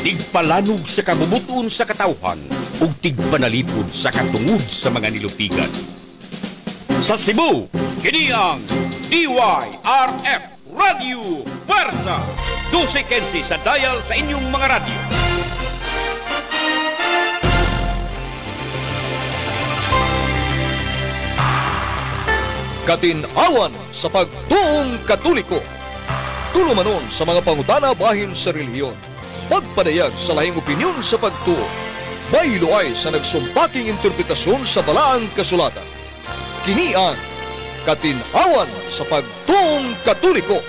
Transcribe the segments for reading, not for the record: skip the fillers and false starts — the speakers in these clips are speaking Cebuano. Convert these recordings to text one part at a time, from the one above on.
Tigpalanog sa kabubuton sa katawhan ug tigpanalipod sa katungod sa mga nilupigan. Sa Cebu, kini ang DYRF Radio Puwersa. 12:15 sa dial sa inyong mga radyo. Katinawan sa pagtuong Katoliko. Tulumanon sa mga pangutana bahin sa relihiyon. Pagpadayag sa lahing opinyon sa pagtuo. Baylo ay sa nagsumpaking interpretasyon sa balaang kasulatan. Kini ang Katinawan sa pagtuong Katoliko.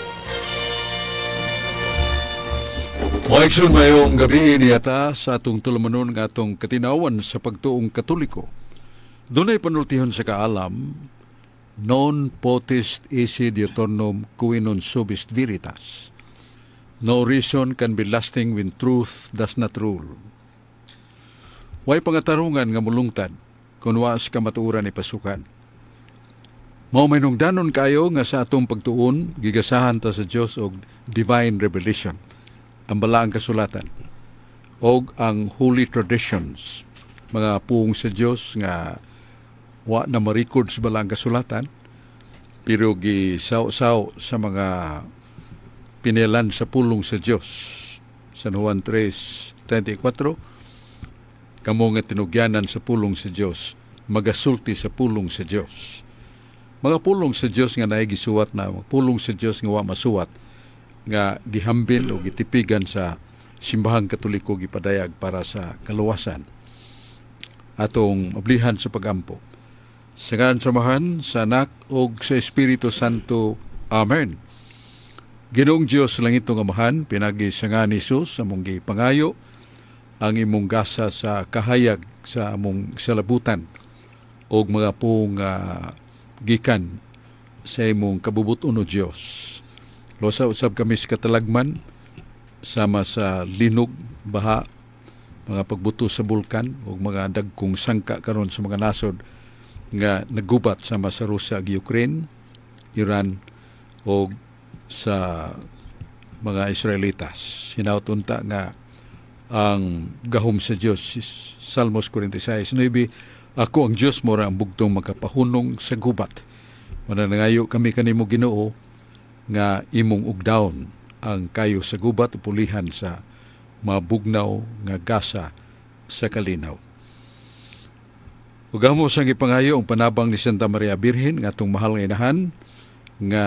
Moekson mayong gabi niyata sa atong tulumanon nga atong katinawan sa pagtuong Katoliko. Dunay panultihon sa kaalam, non potest esse diutornum qui non subist veritas. No reason can be lasting when truth does not rule. Way pangatarungan nga mulungtad kung wa sa kamatuoran ipasukan. Mao may nungdanon kayo nga sa atong pagtuon, gigasahan ta sa Dios og divine revelation, ang balaang kasulatan, og ang holy traditions, mga puong sa Dios nga wa na ma-record sa balaang kasulatan, pero gisaw-saw sa mga pinelan sa pulong sa Dios. San Juan 3:34, kamo nga tinugyanan sa pulong sa Dios, magasulti sa pulong sa Dios. Mga pulong sa Dios nga naay gisuwat na, mga pulong sa Dios nga wa masuwat, nga gihambin o gitipigan sa Simbahang Katoliko gipadayag para sa kaluwasan. Atong oblihan sa pagampo. Sa ngalan sa Amahan, sa Anak ug sa Espiritu Santo. Amen. Ginoong Dios langitong Amahan, pinagi sa ngalan ni Jesus among gipangayo ang imong gasa sa kahayag sa among salabutan og mga pong gikan sa imong kabubut-on o Dios. Losa usab kami sa katalagman sama sa linog, baha, mga pagbuto sa bulkan ug mga dagkong sangka karon sa mga nasod nga nagubat sama sa Russia ug Ukraine, Iran ug sa mga Israelitas. Hinaut unta nga ang gahom sa Dios. Salmos 46:9, ako ang Dios mo ra ang bugtong makapahunong sa gubat. Manangayo kami kanimo Ginoo nga imong ugdawon ang kayo sa gubat o pulihan sa mabugnaw nga gasa sa kalinaw. Ug amo sang ipangayo ang panabang ni Santa Maria Birhen nga atong mahal nga inahan nga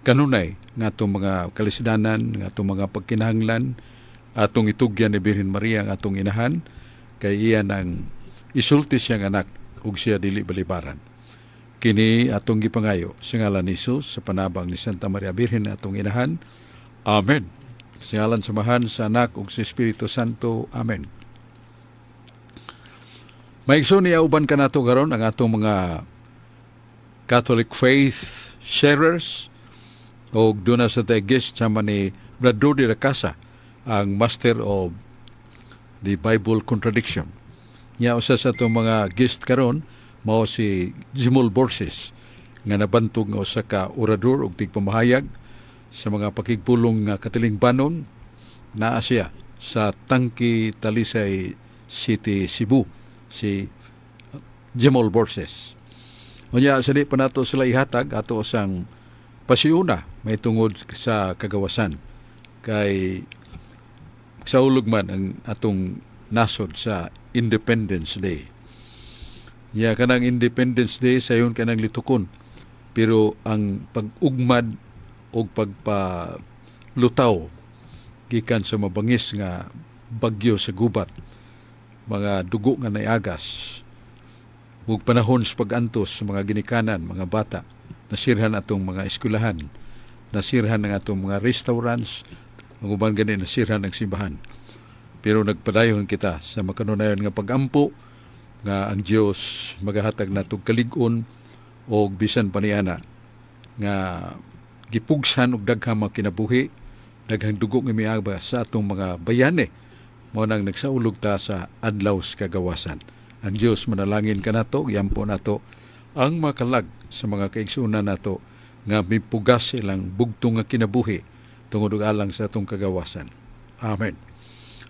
kanunay nga atong mga kalisdanan, nga atong mga pagkinahanglan, atong itugyan ni Birhen Maria nga atong inahan kay iya nang isulti siyang anak ug siya dili balibaran. Kini atong gipangayo sa ngalan ni Jesus sa panabang ni Santa Maria Birhen nga atong inahan. Amen. Sa ngalan sa Amahan, sa Anak ug sa Espiritu Santo. Amen. Maigsoon niya uban kanato karon ang atong mga Catholic faith sharers og duna sa tay guest sama ni Brad Rudy Lacasa, ang Master of the Bible Contradiction. Nya usa sa atong mga guest karon mao si Jimol Borses nga nabantog nga usa ka orador og tigpamahayag sa mga pakigpulong nga katilingbanon. Naa siya sa Tangke, Talisay City, Cebu, si Jimol Borses. Unya sa di pa nato sila ihatag ato sang pasiuna may tungod sa kagawasan kay saulog man ang atong nasod sa Independence Day. Nya kanang Independence Day sayon kanang litukon, pero ang pag-ugmad og pagpalutaw gikan sa mabangis nga bagyo sa gubat, mga dugo nga naiagas, ug panahon sa pag-antos sa mga ginikanan, mga bata, nasirhan atong mga eskwelahan, nasirhan ang atong mga restaurants, ang uban gani nasirhan ang simbahan. Pero nagpadayon kita sa makanunayon nga pag-ampo nga ang Dios magahatag natong kalig-on og bisan pa niana nga gipugsan og daghang mga kinabuhi, daghang dugo nga miaba sa atong mga bayani. Mao nang nagsaulog ta sa adlaw sa kagawasan. Ang Dios manalangin kanato, giampo nato ang makalag sa mga kaigsuonan nato nga mipugas ilang bugtong nga kinabuhi tungod og alang sa atong kagawasan. Amen.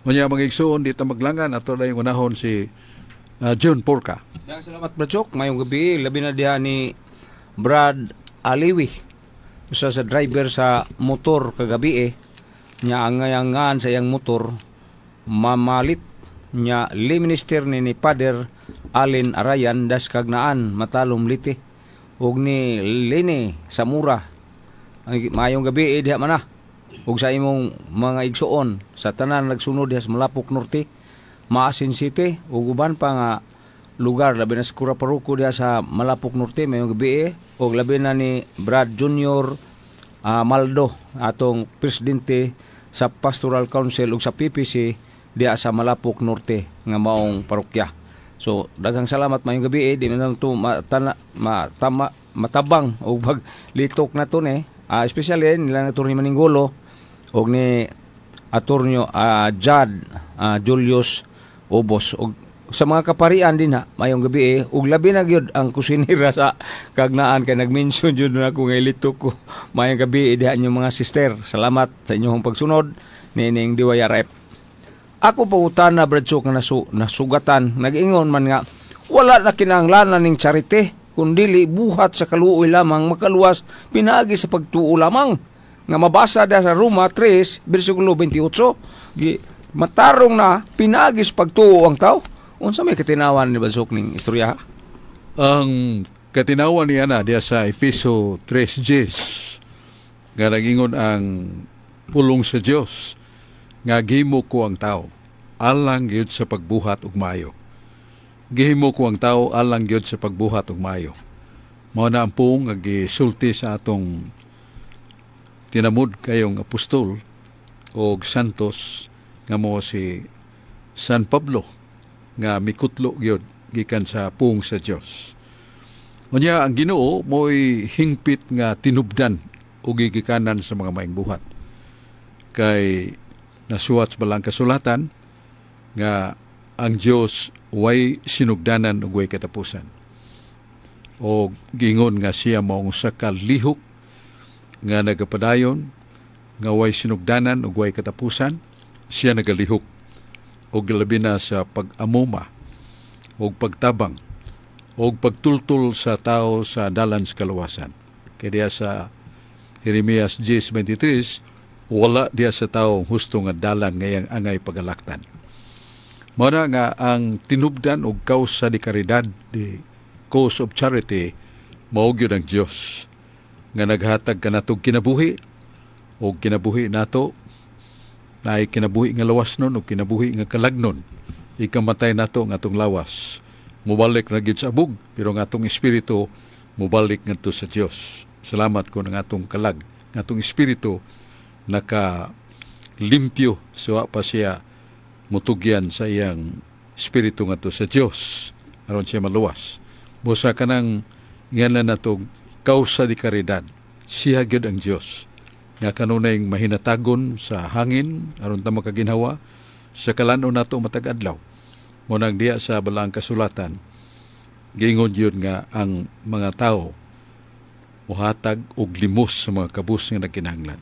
Unya, mga igsoon, di ta maglangan, ato na yung unahon si John Porca. Daghang salamat, Brad Chok. Mayong gabi, labi na diha ni Brad Aliwi. Usa sa driver sa motor kagabi eh. Nya ang ngayangan sa iyang motor mamalit nya lay minister ni Father Allen Arayan das Kagnaan, Matalom, Leyte ug ni Lene Samura. Ang maayong gabi eh, diha man na ug sa imong mga igsuon sa tanan nagsunod diha sa Malapok Norte, Maasin City ug uban pa nga lugar, labi na sa Kura Paroko diha sa Malapok Norte. Mayong gabi eh, ug labi na ni Brad Junior Maldo, atong presidente sa Pastoral Council ug sa PPC diha sa Malapok Norte nga maong parokya. So daghang salamat, mayong gabi eh, di man to matana, matama, matabang og paglitok na to ni. Especially nila na Atty. Maningolo og ni Atornyo Jad Julius Obos og sa mga kaparian din ha, mayong gabi eh, ug labi na gyud ang kusinira sa Kagnaan kay nag-mention jud na ako nga ilitok ko. Mayong gabi eh, diha inyong mga sister. Salamat sa inyong pagsunod nining DYRF. Ako pangutana, Brad Chok, nga nasugatan, nag-ingon man nga wala na kinahanglanan ning charity kun dili buhat sa kaluoy lamang makaluwas pinaagi sa pagtuo lamang nga mabasa da sa Roma 3 bersikulo 28, gi matarong na pinaagi sa pagtuo ang tao. Unsa may katinawan ni Basok ning istorya, ha? Ang katinawan niya na diya sa Efeso 3:10 nga nagingon ang pulong sa Dios nga gihimo ko ang tao alang gyud sa pagbuhat og maayo. Gihimo ko ang tao alang gyud sa pagbuhat og maayo. Mao na ang pulong nga gisulti sa atong tinamod kayong apostol og santos nga mo si San Pablo nga mikutlo gyud gikan sa pulong sa Dios. Unya ang Ginoo mo'y hingpit nga tinubdan ug gigikanan sa mga maayong buhat. Kay nasuwat sa balang kasulatan nga ang Dios way sinugdanan ug way katapusan. O gingon nga siya mao ang usa ka lihok nga nagapadayon nga way sinugdanan ug way katapusan, siya nagalihok og labi na sa pag-amuma og pagtabang og pagtultol sa tao sa dalan sa kaluwasan. Kaya diya sa Jeremias 10:23, wala diya sa tao husto nga dalan ngayang angay pagalaktan. Mao na nga ang tinubdan og kausa de caridad, the cause of charity, mao gyud ang Dios nga naghatag kanatog kinabuhi og kinabuhi nato naay kinabuhi nga lawas nun o kinabuhi nga kalagnon. Ikamatay nato ang atong lawas, mubalik na gyud sa abog, pero ang atong espiritu mubalik ngadto sa Dios. Salamat ko ng atong kalag, ng atong espiritu naka limpyo so pa siya mutugyan sa iyang espiritu ngadto sa Dios aron siya maluwas. Busa kanang ngalan nato kausa de caridad, siya gyud ang Dios nga kanunay mahinatagon sa hangin aron ta makaginhawa sa kalan-on nato matag adlaw. Mo nang diya sa balang kasulatan giingon yun nga ang mga tao muhatag og limos sa mga kabus nga nagkinahanglan.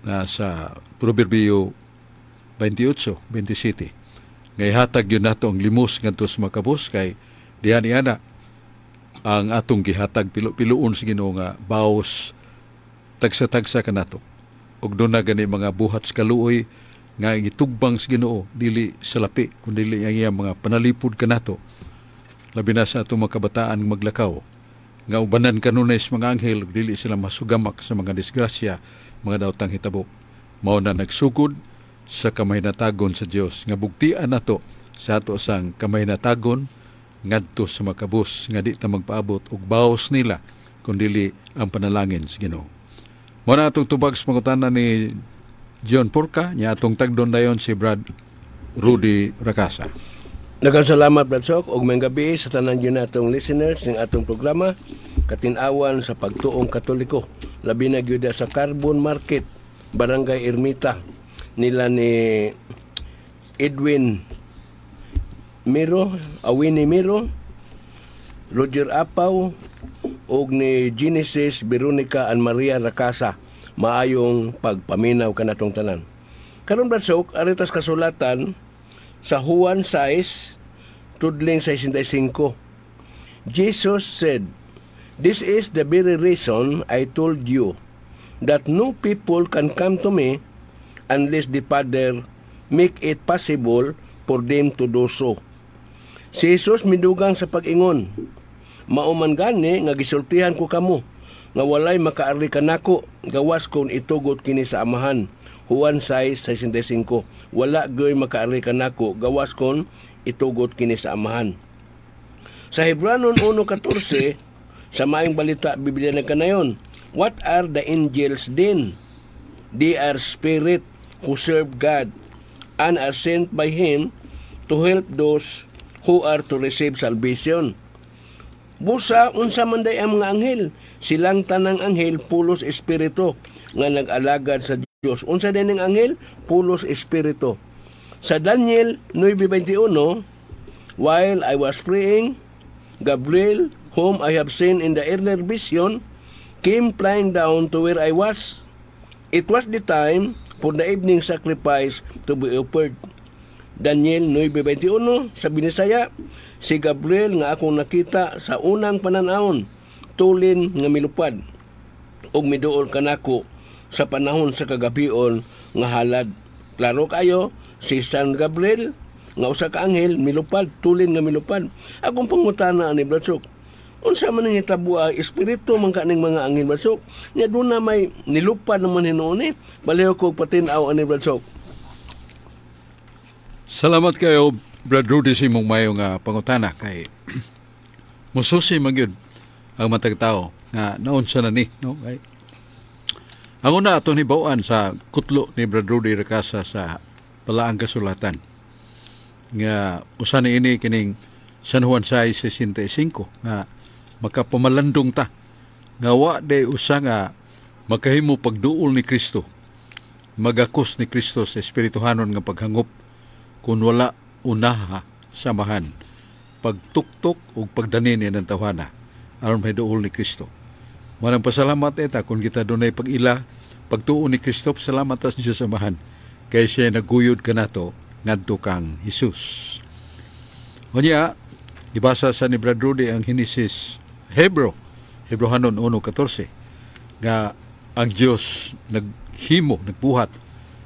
Na sa Proverbio 28:27 nga ihatag yun nato ang limos ngadto sa mga kabus kay diha ni ana ang atong gihatag, pilo-piloon sa Ginoo nga baos tagsa-tagsa kanato ug doon na gani mga buhat sa kaluoy nga gitugbang sa Ginoo, dili sa lapi kundi ang iyang mga panalipod kanato, labi na sa atong mga kabataan maglakaw nga ubanan kanunay sa mga anghel ug dili sila masugamak sa mga disgrasya, mga daotang hitabo. Mao na nagsugod sa kamahinatagon sa Dios nga bugtian nato sa ato sang kamahinatagon ngadto sa makabus nga di ta magpaabot og baos nila kun dili ang panalangin sa Ginoo. Mao na atong tubag sa pangutana ni John Porca nya atong tagdon dayon si Brad Rudy Rakasa. Daghang salamat, Brad Sok, ug maayong gabi sa tanan gyud natong listeners ng atong programa Katinawan sa Pagtuong Katoliko. Labi na gyud sa Carbon Market, Barangay Ermita, nila ni Edwin Miro, Awini Miro, Roger Apaw ug ni Genesis Veronica and Maria Rakasa. Maayong pagpaminaw kanatong tanan. Karon, Brad Sok, ari tas kasulatan sa Juan 6 tudling 65. Jesus said, "This is the very reason I told you that no people can come to me unless the Father make it possible for them to do so." Si Jesus midugang sa pag-ingon, "Mao man gani nga gisultihan ko kamo nga walay makaari kanako gawas kung itugot kini sa Amahan." Juan 6:65. Wala gyoy makaari kanako gawas kon itugot kini sa Amahan. Sa Hebranon 1:14 sa Maayong Balita Biblia ng Kanayon, "What are the angels then? They are spirit who serve God and are sent by Him to help those who are to receive salvation." Busa, unsa man day ang mga anghel? Silang tanang anghel pulos espiritu nga nag-alagad sa Dios. Unsa din ang anghel? Pulos espiritu. Sa Daniel 9:21, "While I was praying, Gabriel, whom I have seen in the earlier vision, came flying down to where I was. It was the time for the evening sacrifice to be offered." Daniel 9:21 sa Binisaya, si Gabriel nga akong nakita sa unang pananawon, tulin nga milupad, ug miduol kanako sa panahon sa kagabion nga halad. Klaro kayo, si San Gabriel nga usa ka anghel milupad, tulin nga milupad. Akong pangutana ani, Brad Sok, unsa man ang hitabo? Espiritu man kaning mga anghel, Brad Sok. Nya doon na may nilupad naman hinuon eh. Baliw ko patin-aw ani, Brad Sok. Salamat kayo, Brad Rudy, sa imong mayo nga pangutana kay mususi man gyud ang matag tao nga naunsa na ni, no? Kay ang una ato hibaw-an sa kutlo ni Brad Rudy Racasa sa Balaang Kasulatan nga usa ni ini kining San Juan 6:65 nga makapamalandong ta nga wa day usa nga makahimo pagduol ni Kristo, magakos ni Kristo sa espirituhanon nga paghangop kung wala unaha sa Amahan pagtuktok ug pagdani ni ng tawhana aron mahiduol ni Kristo. Manang pasalamat eta kung kita dunay pag-ila pagtuo ni Kristo, salamat ta sa Diyos Amahan kay siya naguyod kanato ngadto kang Hesus. Unya, gibasa sa ni Brad Rudy ang Henesis, Hebro, Hebrohanon 1:14 nga ang Dios naghimo, nagbuhat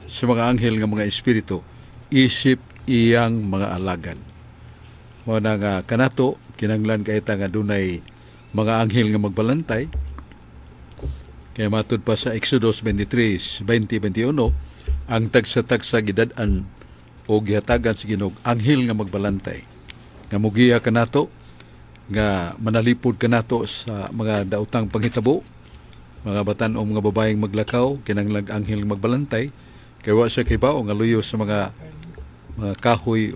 sa mga anghel nga mga espiritu isip iyang mga alagad. Mao na nga kanato kinanglan kay ta nga dunay mga anghel nga magbalantay. Kaya matud pa sa Exodus 23, 20, 21, ang tagsa-tagsa gidad-an o gihatagan sa Ginoo anghel nga magbalantay. Nga mugiya kanato, nga manalipod kanato sa mga daotang panghitabo, mga batan-o, mga babayeng maglakaw, kinanglag anghel magbalantay, kay wa siya kibaw nga luyo sa mga kahoy,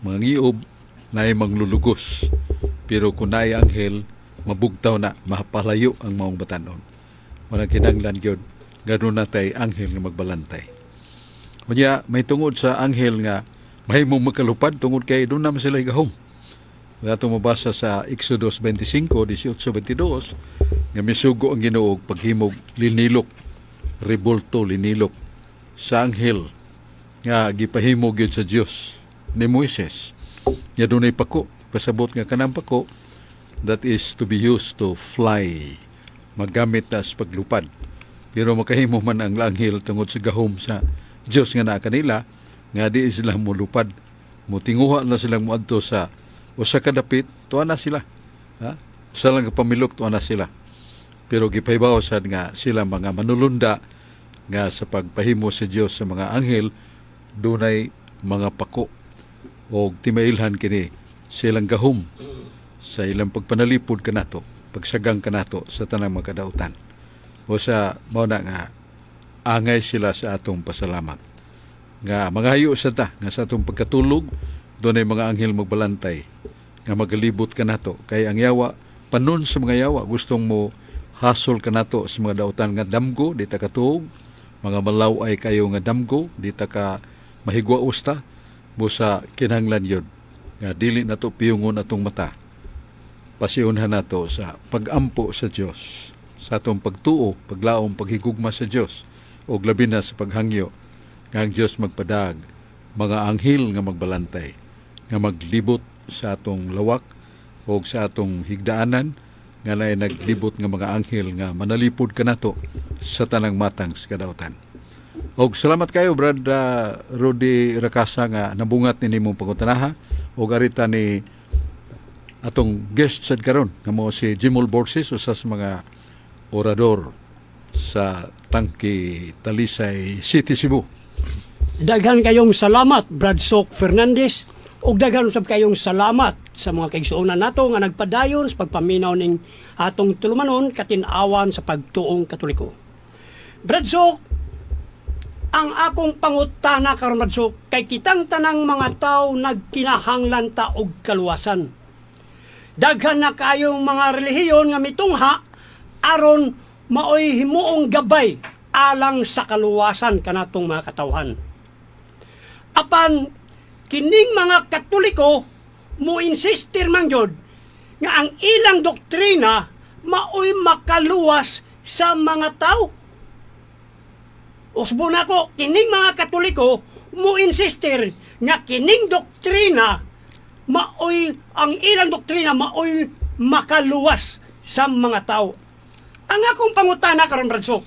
mga ngiob, naay manglulugos. Pero kung naay anghel, mabugtaw na, mapalayo ang maong batanon. Walang kinanglan gyud nga duna tay anghel nga magbalantay. Unya, may tungod sa anghel nga mahimong magkalupad tungod kay doon naman sila gahom. Nga atong mabasa sa Exodus 25, 18, 22, nga misugo ang Ginoo paghimog linilok, rebulto, linilok sa anghel nga gipahimo gyud sa Dios ni Moises. Nga dunay pako, pasabot nga kanang pako that is to be used to fly, magamit na sa paglupad. Pero makahimo man ang anghel tungod sa gahom sa Dios nga naa kanila nga di sila molupad. Mutinguha na silang moadto sa usa ka dapit, tuwa na sila. Ha? Usa lang ka pamilok, tuwa na sila. Pero gipahibaw sad nga sila mga manulunda nga sa pagpahimo sa Dios sa mga anghel dunay mga pako og timailhan kini silang gahom sa ilang pagpanalipod kanato, pagsagang kanato sa tanang mga kadautan. O sa mao na nga angay sila sa atong pasalamat. Nga mangayo sa ta nga sa atong pagkatulog dunay mga anghel magbalantay nga magalibot kanato kay ang yawa, panon sa mga yawa, gustong mo hasol kanato sa mga dautan nga damgo di ta katuog, mga malaw ay kayo nga damgo di ta ka mahigwa usta. Busa kinahanglan yun nga dili nato piyungon atong mata, pasiunhan nato sa pagampo sa Dios, sa atong pagtuo, paglaom, paghigugma sa Dios ug labi na sa paghangyo Nga ang Dios magpadag mga anghel nga magbalantay, nga maglibot sa atong lawak o sa atong higdaanan, nga naay naglibot nga mga anghel nga manalipod kanato sa tanang matang sa kadautan. Og salamat kayo, Brad Rudy Rakasa, nga nabungat ni nimong pangutanaha, og arita ni atong guest sad karon nga mo si Jimol Borsis, usa sa mga orador sa Tangki, Talisay City, Cebu. Daghan kayong salamat, Brad Sok Fernandez, ug daghan usab kayong salamat sa mga kaigsuonan nato nga nagpadayon sa pagpaminaw ning atong tulumanon Katin-awan sa Pagtuong Katoliko. Brad Sok, ang akong pangutana karon, Brad Sok, kay kitang tanang mga tao nagkinahanglan ta og kaluwasan. Daghan na kayong mga relihiyon nga mitungha aron maoy himuong gabay alang sa kaluwasan kanatong mga katawhan. Apan kining mga Katoliko mo insistir man gyud nga ang ilang doktrina maoy makaluwas sa mga tao. Usbon ako, kining mga Katoliko mo insistir nga kining doktrina maoy, ang ilang doktrina maoy makaluwas sa mga tao. Ang akong pangutana karon, Brad Sok,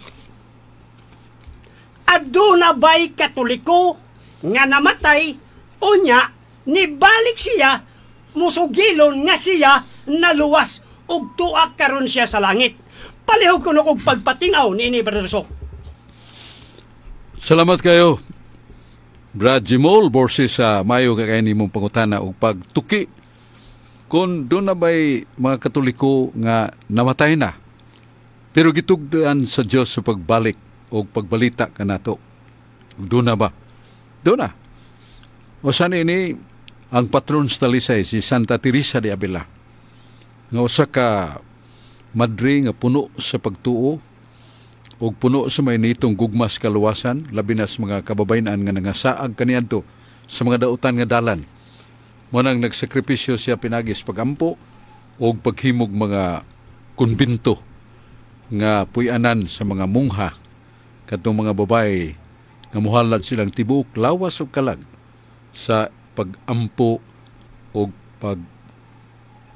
aduna ba'y Katoliko nga namatay unya nibalik siya musugilon nga siya naluwas ug tuak karon siya sa langit? Palihog kuno og pagpatin-aw niini, Brad Sok. Salamat kayo, Brad Jimol Borsis, sa mayo kay nimong pangutana og pagtuki kung doon na ba'y mga Katoliko nga namatay na pero gitugdan sa Dios sa pagbalik o pagbalita kanato. Doon na ba? Doon na. O saan ini ang patron sa Talisay, si Santa Teresa de Avila, nga usa ka madre nga puno sa pagtuo og puno sa may nitong gugmas kaluwasan, labi na sa mga kababayen-an nga nangasaag kaniadto sa mga dautan nga dalan. Mo nang nagsakripisyo siya pinagis pagampo og paghimog mga kumbinto nga puy-anan sa mga mungha, kadtong mga babae nga muhalad silang tibuok lawas ug kalag sa pagampo og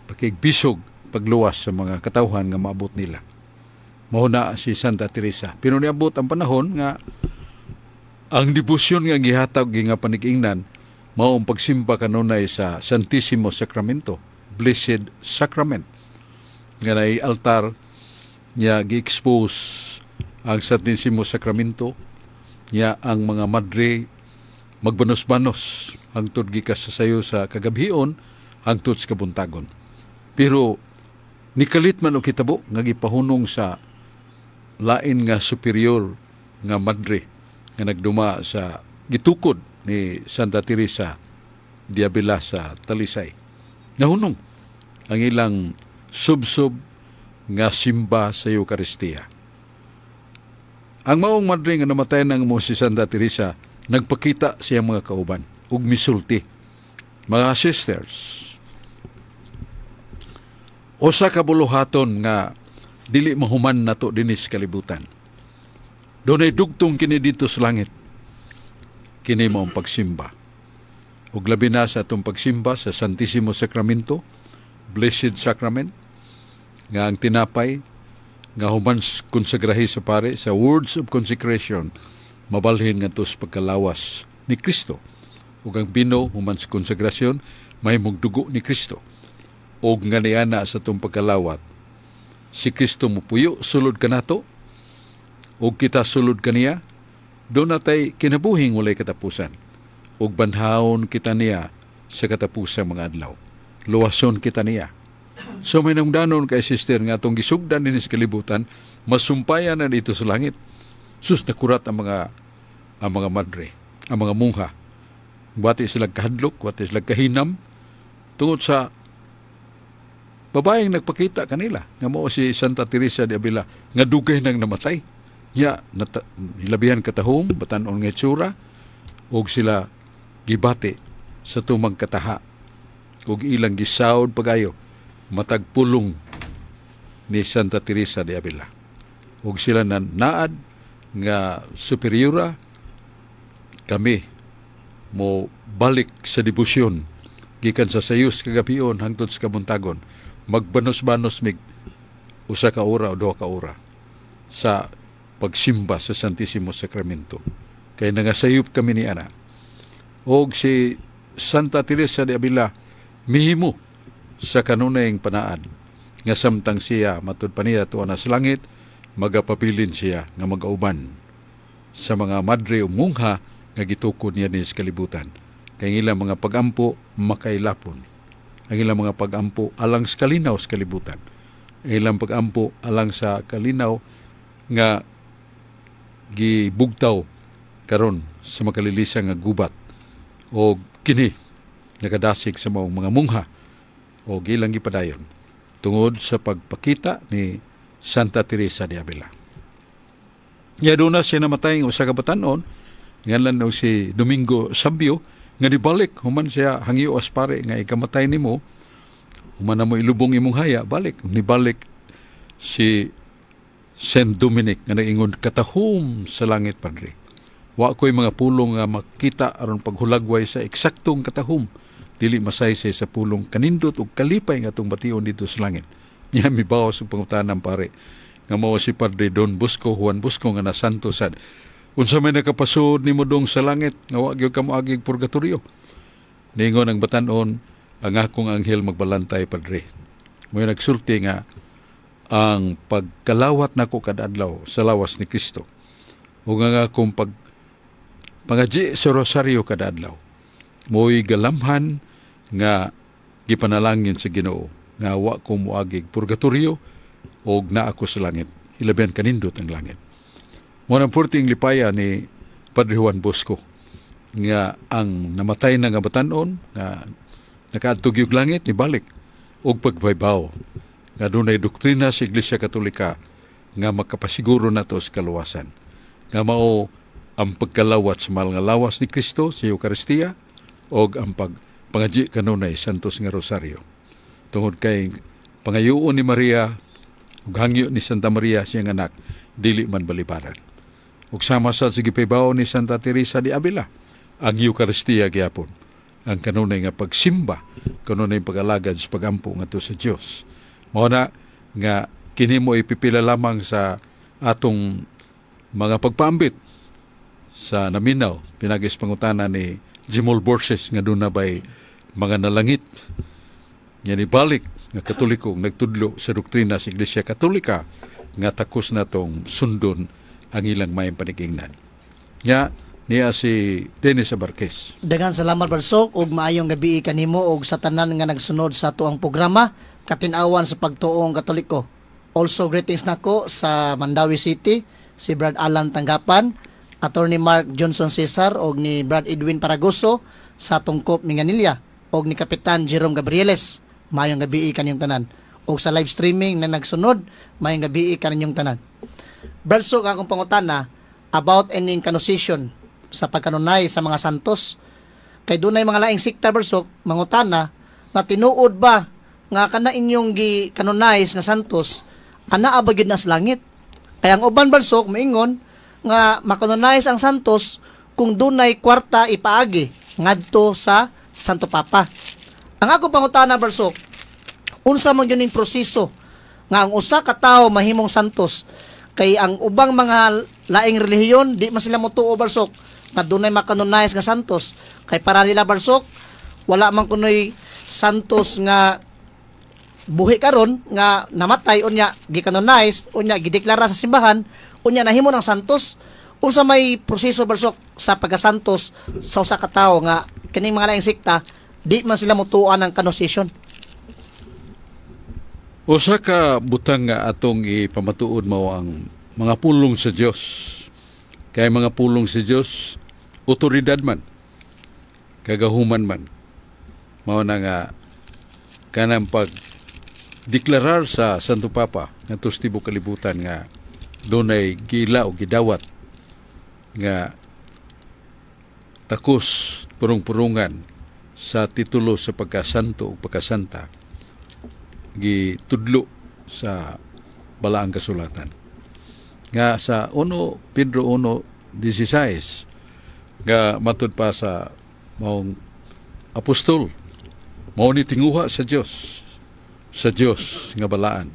pakigbisog pagluwas sa mga katawhan nga maabot nila. Mao na si Santa Teresa. Pero niabot ang panahon nga ang debosyon nga gihatag nga panig-ingnan mao ang pagsimba kanunay sa Santissimo Sacramento, Blessed Sacrament, nga naay altar niya gi-expose ang Santissimo Sacramento niya, ang mga madre magbanos-banos hangtod gikas sa sayo sa kagabhion hangtod sa kabuntagon. Pero nikalit man og hitabo nga gipahunong sa lain nga superior nga madre nga nagduma sa gitukod ni Santa Teresa de Avila sa Talisay. Nahunong ang ilang sub-sub nga simba sa Eucharistia. Ang maong madre nga namatay ng mo si Santa Teresa, nagpakita siya mga kauban ug misulti. "Mga sisters, usa ka buluhaton nga dili mahuman nato dinis kalibutan. Dunay dugtong kini dito sa langit. Kini mao ang pagsimba. Ug labi na sa atong pagsimba sa Santissimo Sacramento, Blessed Sacrament, nga ang tinapay nga human konsagrahi sa pare sa words of consecration mabalhin ngadto sa pagkalawas ni Kristo. Ug ang bino human sa konsagrasyon mahimong dugo ni Kristo. Og nga niana sa atong pagkalawat, si Kristo mupuyo sulod kanato ug kita sulod kaniya, doon natay kinabuhing walay katapusan ug banhawon kita niya sa katapusang mga adlaw. Luwason kita niya." So may namdanon kay, sister, nga atong gisugdan dinhi sa kalibutan, masumpayan na dito sa langit. Sus, nakurat ang mga madre, ang mga mungha. Wati sila kahadlok, wati sila kahinam tungod sa babaeng nagpakita kanila nga mao si Santa Teresa de Avila nga dugay nang namatay. Nya hilabihan katahom, batan-on nga itsura, ug sila gibati sa tumang kataha ug ilang gisawod pagayo matag pulong ni Santa Teresa de Avila. Ug sila na naad nga superiora. Kami mo balik sa debosyon gikan sa sayus kagabion hangtod sa kabuntagon. Magbanos-banos mig 1 ka ora o 2 ka ora sa pagsimba sa Santissimo Sacramento. Kay nangasayop kami ni ana. Og si Santa Teresa de Avila mihimo sa kanunayng panaad nga samtang siya matud pa niya tuwa na sa langit, magapabilin siya nga magauban sa mga madre o mungha nga gitukod niya ni sa kalibutan. Kay ang ilang mga pagampo makailapon. Ang ilang mga pagampo alang sa kalinaw sa kalibutan. Ang ilang pagampo alang sa kalinaw nga gibugtaw karon sa makalilisa nga gubat o kini nakadasig sa maong mga mungha o ilang gipadayon tungod sa pagpakita ni Santa Teresa de Avila. Ya doon na siya namatay nga usa ka batan-on, ngalan og si Domingo Sabio, nga nibalik human siya hangyo as pare nga ikamatay nimo, human na mo ilubong imong haya, balik. Nibalik si Saint Dominic nga nag-ingon, "Katahom sa langit, padre. Wa ko'y mga pulong nga makita aron paghulagway sa eksaktong katahom. Dili masaysay sa pulong kanindot ug kalipay nga atong bation dito sa langit." Niya mibawas og pangutana ang pare nga mao si Padre Don Bosco, Juan Bosco, nga nasanto sad. "Unsa may nakapasud nimo dong sa langit nga wa gyud ka moagig purgatorio?" Ningon ang batan-on, "Ang akong anghel magbalantay, padre." Mo nagsulti nga ang pagkalawat nako kada adlaw sa lawas ni Kristo ug ang akong pag pangaji sa rosaryo kada adlaw mo'y galamhan nga gipanalangin sa Ginoo nga wa ko moagig purgatorio og naa ako sa langit, hilabihan kanindot ang langit. Mo nang purting lipaya ni Padre Juan Bosco nga ang namatay na nga batan-on nga nakaadto gyud langit nibalik og pagbaybaw nga dunay doktrina sa Iglesia Katolika nga makapasiguro nato sa kaluwasan, nga mao ang pagkalawat sa mahal nga lawas ni Kristo sa Eucharistia og ang pagpangaji kanunay Santos nga Rosaryo, tungod kay pangayoon ni Maria ug hangyo ni Santa Maria siyang anak dili man balibaran. Ug sama sa gipahibaw ni Santa Teresa de Avila, ang Eucharistia gyapon ang kanunay nga pagsimba, kanunay pag-alagad sa pagampo ngadto sa Dios. Mao na nga kini mo ipipila lamang sa atong mga pagpaambit sa naminaw pinagis pangutana ni Jimol Borges nga doon na bay mga nalangit nga nibalik nga Katoliko, nagtudlo sa doktrina sa Iglesia Katolika nga takos na tong sundon ang ilang may panikingnan. Nya niya si Dennis Abarquez. Daghang salamat, Brad Sok, ug maayong gabi kanimo ug sa tanan nga nagsunod sa atuang programa Katin-awan sa Pagtuong Katoliko. Also greetings nako sa Mandaue City si Brad Alan Tanggapan, Attorney Mark Johnson Cesar og ni Brad Edwin Paragoso sa Tungkop, Minganilla og ni Kapitan Jerome Gabrieles. Maayong gabi kaninyong tanan. Og sa live streaming na nagsunod, maayong gabi kaninyong tanan. Brad Sok, akong pangutana about ining canonization sa pagkanunay sa mga santos. Kay dunay mga laing sikta, Brad Sok, mangutana nga tinuod ba nga kana inyong gi canonize nga santos anaa ba gyud na sa langit? Kaya ang uban, Brad Sok, moingon nga makanonize ang santos kung dunay kwarta ipaagi ngadto sa Santo Papa. Ang akong pangutana, Brad Sok, unsa man gyud ning proseso nga ang usa ka tawo mahimong santos? Kay ang ubang mga laing relihiyon, di man sila motuo, Brad Sok, nga dunay makanonize nga santos, kay para nila, Brad Sok, wala man kunoy santos nga buhi karon nga namatay unya gikanonize, unya gideklara sa simbahan, unya nahimo ng santos. Unsa may proseso, Brad Sok, sa pagkasantos sa usa ka tawo nga kining mga laing sekta di man sila motuan ng canonization? Usa ka butang nga atong ipamatuod mao ang mga pulong sa Dios. Kay mga pulong sa Dios otoridad man, kagahuman man. Mao na nga kanang pag deklarar sa Santo Papa ngadto sa tibuok kalibutan nga dunay gila o gidawat nga takos purong-purungan sa titulo sa pagkasanto o pagkasanta, gitudlo sa balaang kasulatan nga sa 1 Pedro 1:16. Nga matud pa sa maong apostol, mao ni tinguha sa Dios nga balaan,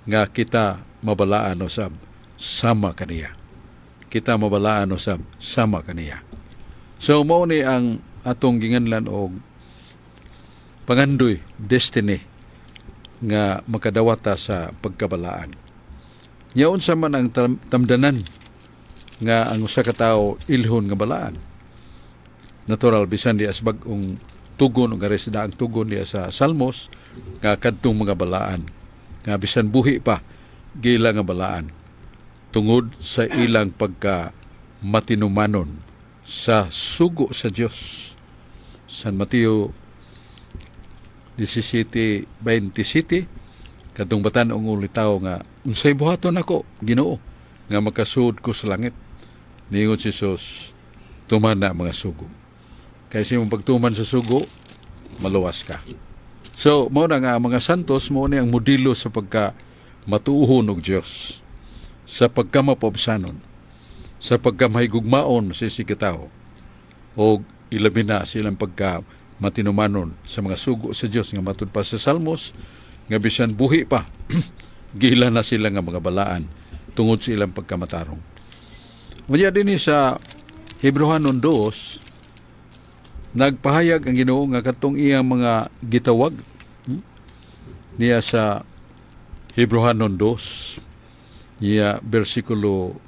nga kita mabalaan usab sama kaniya. Kita mabalaan usab sama kaniya. So mao ni ang atong ginganlan og pangandoy, destiny nga makadawata sa pagkabalaan. Nya unsa man ang tamdanan nga ang usa ka tawo ilhon nga balaan? Natural, bisan di as bag-ong tugon ug aris ang tugon diya sa Salmos nga kadtong mga balaan nga bisan buhi pa gila nga balaan tungod sa ilang pagka matinumanon sa sugo sa Dios. San Mateo 17:27, kadtong batan-ong ulitaw nga, "Unsay buhaton ako, Ginoo, nga makasuod ko sa langit?" Niingon si Jesus, "Tuman na mga sugo. Kay sa imong pagtuman sa sugo, maluwas ka." So, mao na nga ang mga santos, mao ni ang modelo sa pagka matuohon og Dios, sa pagka mapaubsanon, sa pagka mahigugmaon sa isig katawo, o ilabi na silang pagka matinumanon sa mga sugo sa Dios nga matud pa sa Salmos nga bisan buhi pa gila na sila nga mga balaan tungod sa ilang pagkamatarong. Unya dinhi sa Hebreohanon 2, nagpahayag ang Ginoo nga katong iyang mga gitawag, niya sa Hebreohanon 2 niya bersikulo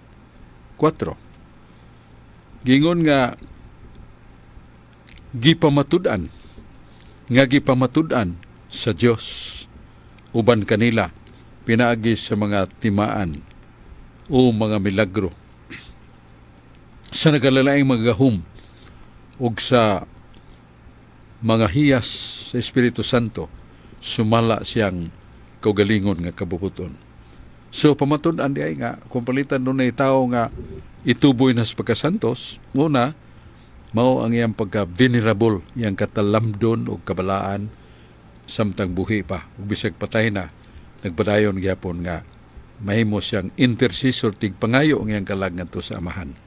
4, gingon nga gipamatud-an, nga gipamatud-an sa Dios uban kanila pinaagi sa mga timaan o mga milagro, sa nagalalaing mga gahom ug sa mga hiyas sa Espiritu Santo sumala siyang kaugalingon nga kabubuton. So pamatud-an di ay nga kung palitan dunay tawo nga ituboy na sa pagkasantos, una mao ang iyang pagka-venerable, iyang katalamdon o kabalaan samtang buhi pa. Ug bisag patay na, nagpadayon gyapon nga mahimo siyang intercessor, tigpangayo ang iyang kalag ngadto sa Amahan,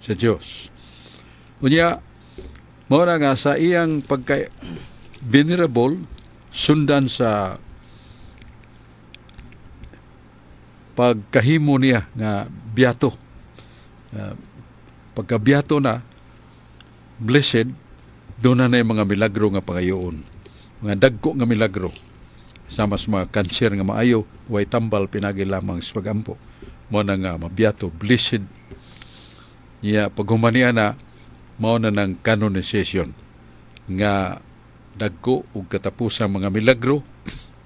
sa Dios. Unya, mao na nga sa iyang pagka-venerable, sundan sa pagkahimo niya nga biyato. Pagkabiyato na, blessed, doon na mga milagro nga pangayoon. Mga dagko nga milagro. Sama sa mga kanser nga maayo, way tambal pinagi lamang sa pagampo. Mao na nga mabiyato, blessed. Niya, paghumaniya na, mao na ng canonization nga dagko og katapusan mga milagro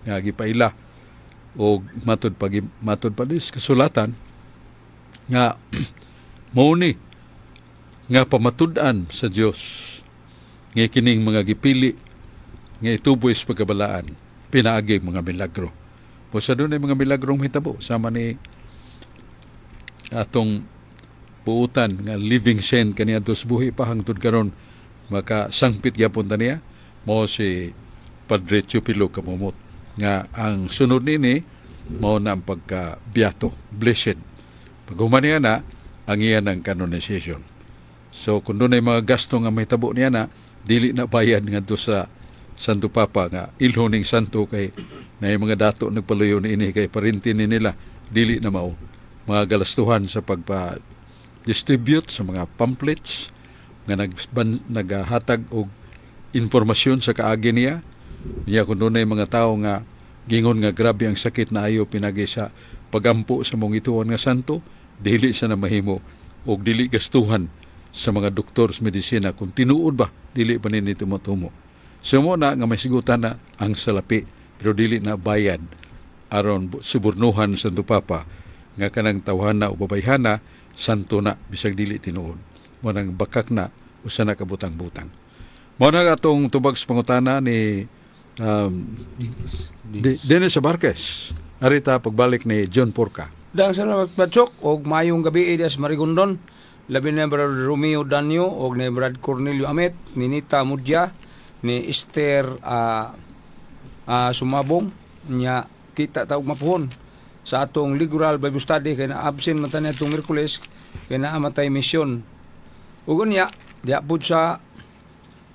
nga gipaila og matud pa dis kasulatan nga mao ni nga pamatud-an sa Dios nga kining mga gipili nga ituboy sa pagkabalaan pinaagi mga milagro. Busa dunay mga milagrong mahitabo sama ni atong buutan nga living saint kaniadto sa buhi pa hangtod karon makasangpit gyapon ta niya, mao si Padre Teofilo Camomot nga ang sunod nini mao na ang pagka-biato, blessed. Paghuman niya na ang iya ng canonization. So kung dunay mga gasto nga mahitabo niya na, dili na bayad ngadto sa Santo Papa nga ilho ning santo kay naay mga dato nagpaluyo niini kay parinti ni nila, dili na mao. Mga galastuhan sa pagpa-distribute sa mga pamphlets nga naghatag og impormasyon sa kaagi niya. Niya kung dunay mga tawo nga gingon nga grabe ang sakit na ayo pinagi sa pagampo sa mong ituon nga santo, dili sa na mahimo og dili gastuhan sa mga doktor sa medisina kung tinuod ba dili pa nini tumutumo. So mo na nga may sigutan na ang salapi pero dili na bayad aron suburnuhan sa Santo Papa nga kanang tawhana o babayhana santo na bisag dili tinuod. Mo nang bakak na usa na kabutang-butang. Mo na atong tubag sa pangutana ni Dennis Abarquez. Arita pagbalik ni John Porca. Daghang salamat Patsok og maayong gabi dias Marigondon. Labi na Brad Romeo Danyo og ni Brad Cornelio Amit, ni Nita Mudya, ni Esther Sumabong nya kita ta og mapuhon sa atong Ligural Bible Study kay na absent man ta niadtong Miyerkules kay naa man tay misyon Ug unya diha pud sa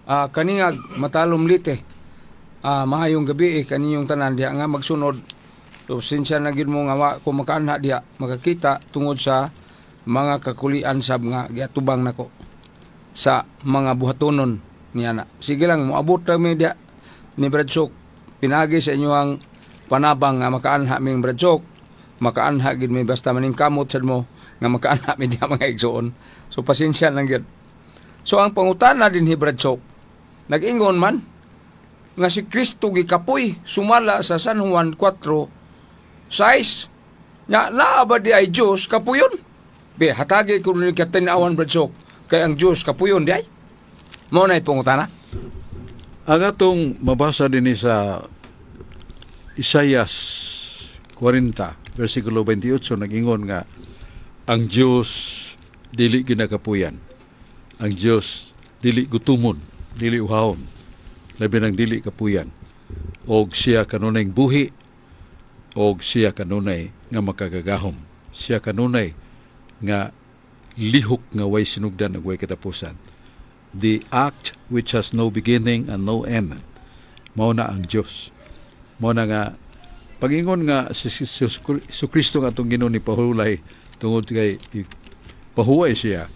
Kaningag, Matalom, Leyte. Maayong gabi kaninyong tanan diha nga magsunod. So, sinsya na gyud mo nga wa ko makaanha diha makakita tungod sa mga kakulian sab nga giatubang nako sa mga buhatonon niya na. Sige lang, moabot kami diha ni Brad Sok pinagi sa inyong panabang nga makaanha ming Brad Sok, makaanha gid mi basta maning kamot sad mo nga makaanha mi diha, mga igsoon. So pasensya lang gyud. So ang pangutana din hi Brad Sok, nag-ingon man nga si Kristo gikapoy sumala sa San Juan 4:6. Nya naa ba di ay Dios kapuyon? Be, hatagi ko ni katin-awan, Brad Sok, kay ang Dios kapuyon di ay? Mao na pangutana. Ang atong mabasa din sa Isayas 40 versikulo 28, nag-ingon nga ang Dios dili ginakapuyan. Ang Dios dili gutumon, dili uhawon, labi nang dili kapuyan. Og siya kanunay buhi, og siya kanunay nga makagagahom. Siya kanunay nga lihok nga way sinugdan ug way katapusan. The act which has no beginning and no end. Mao na ang Dios. Mao na nga pagingon nga si Kristo nga atong Ginoo ni pahulay tungod kay pahuway siya,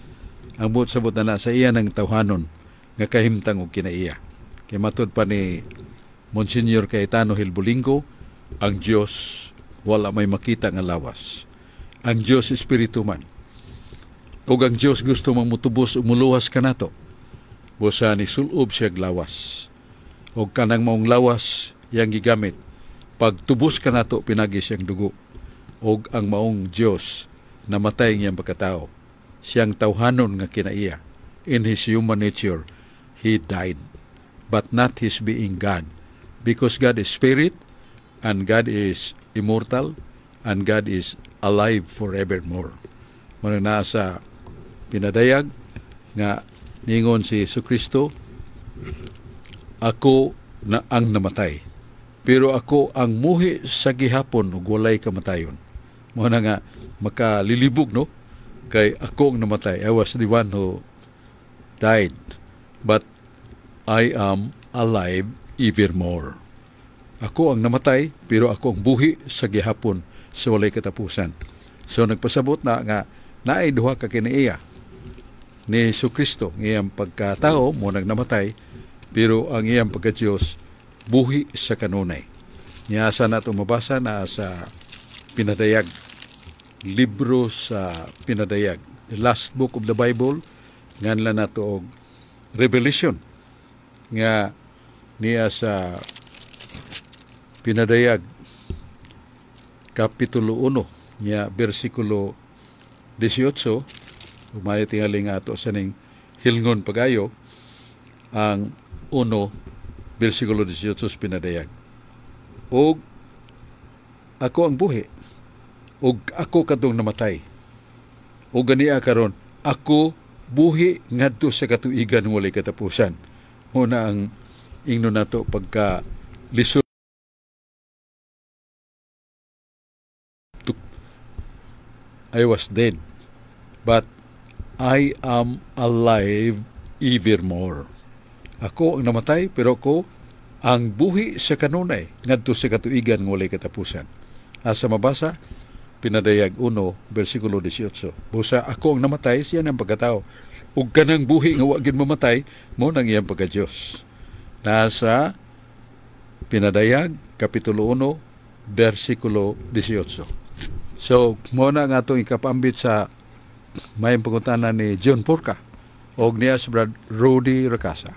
ang buot sabot na sa iya ng tawhanon nga kahimtang og kinaiya. Kay matud pa ni Monsignor Cayetano Gelbolingo, ang Dios wala may makita nga lawas. Ang Dios espiritu man. Ug ang Dios gusto mang mutubos ug muluwas kanato. Busa ni sulob siya lawas. Og kanang maong lawas yang gigamit pagtubos kanato pinagi siyang dugo. Og ang maong Dios namatay ngiyang pagkatao. Siyang tawhanon nga kinaiya. In his human nature, he died. But not his being God. Because God is spirit, and God is immortal, and God is alive forevermore. Muna naa sa Pinadayag nga ningon si Hesus Kristo, "Ako na ang namatay, pero ako ang muhi sa gihapon ug walay kamatayon." Mao na nga makalilibog, no, kay ako ang namatay. I was the one who died, but I am alive evermore. Ako ang namatay, pero ako ang buhi sa gihapon sa walay katapusan. So nagpasabot na nga naay duha ka kinaiya ni Hesus Kristo. Ang iyang pagkatao mo nang namatay, pero ang iyang pagka-Diyos buhi sa kanunay. Niya sa nato mabasa na sa Pinadayag, libro sa Pinadayag, the last book of the Bible, nganlan nato og Revelation, nga niya sa Pinadayag Kapitulo 1 niya bersikulo 18. Umayo tingali nga ato sa ning hilngon pagayo ang 1 bersikulo 18 sa Pinadayag. "Og ako ang buhi, ug ako kadtong namatay. Ug gania karon ako buhi ngadto sa katuigan walay katapusan." Mao na ang ingno nato pagka lisod. I was dead, but I am alive evermore. Ako ang namatay, pero ako ang buhi sa kanunay ngadto sa katuigan nga walay katapusan. Asa mabasa? Pinadayag 1 versikulo 18. Busa ako ang namatay, siya ang pagkatao. Ug kanang buhi nga wa gid mamatay, mo nang iyang pagka-Dios. Nasa Pinadayag Kapitulo 1 versikulo 18. So, mo na nga atong ikapambit sa may pangutana ni John Porca og niya sa Brad Rudy Racasa.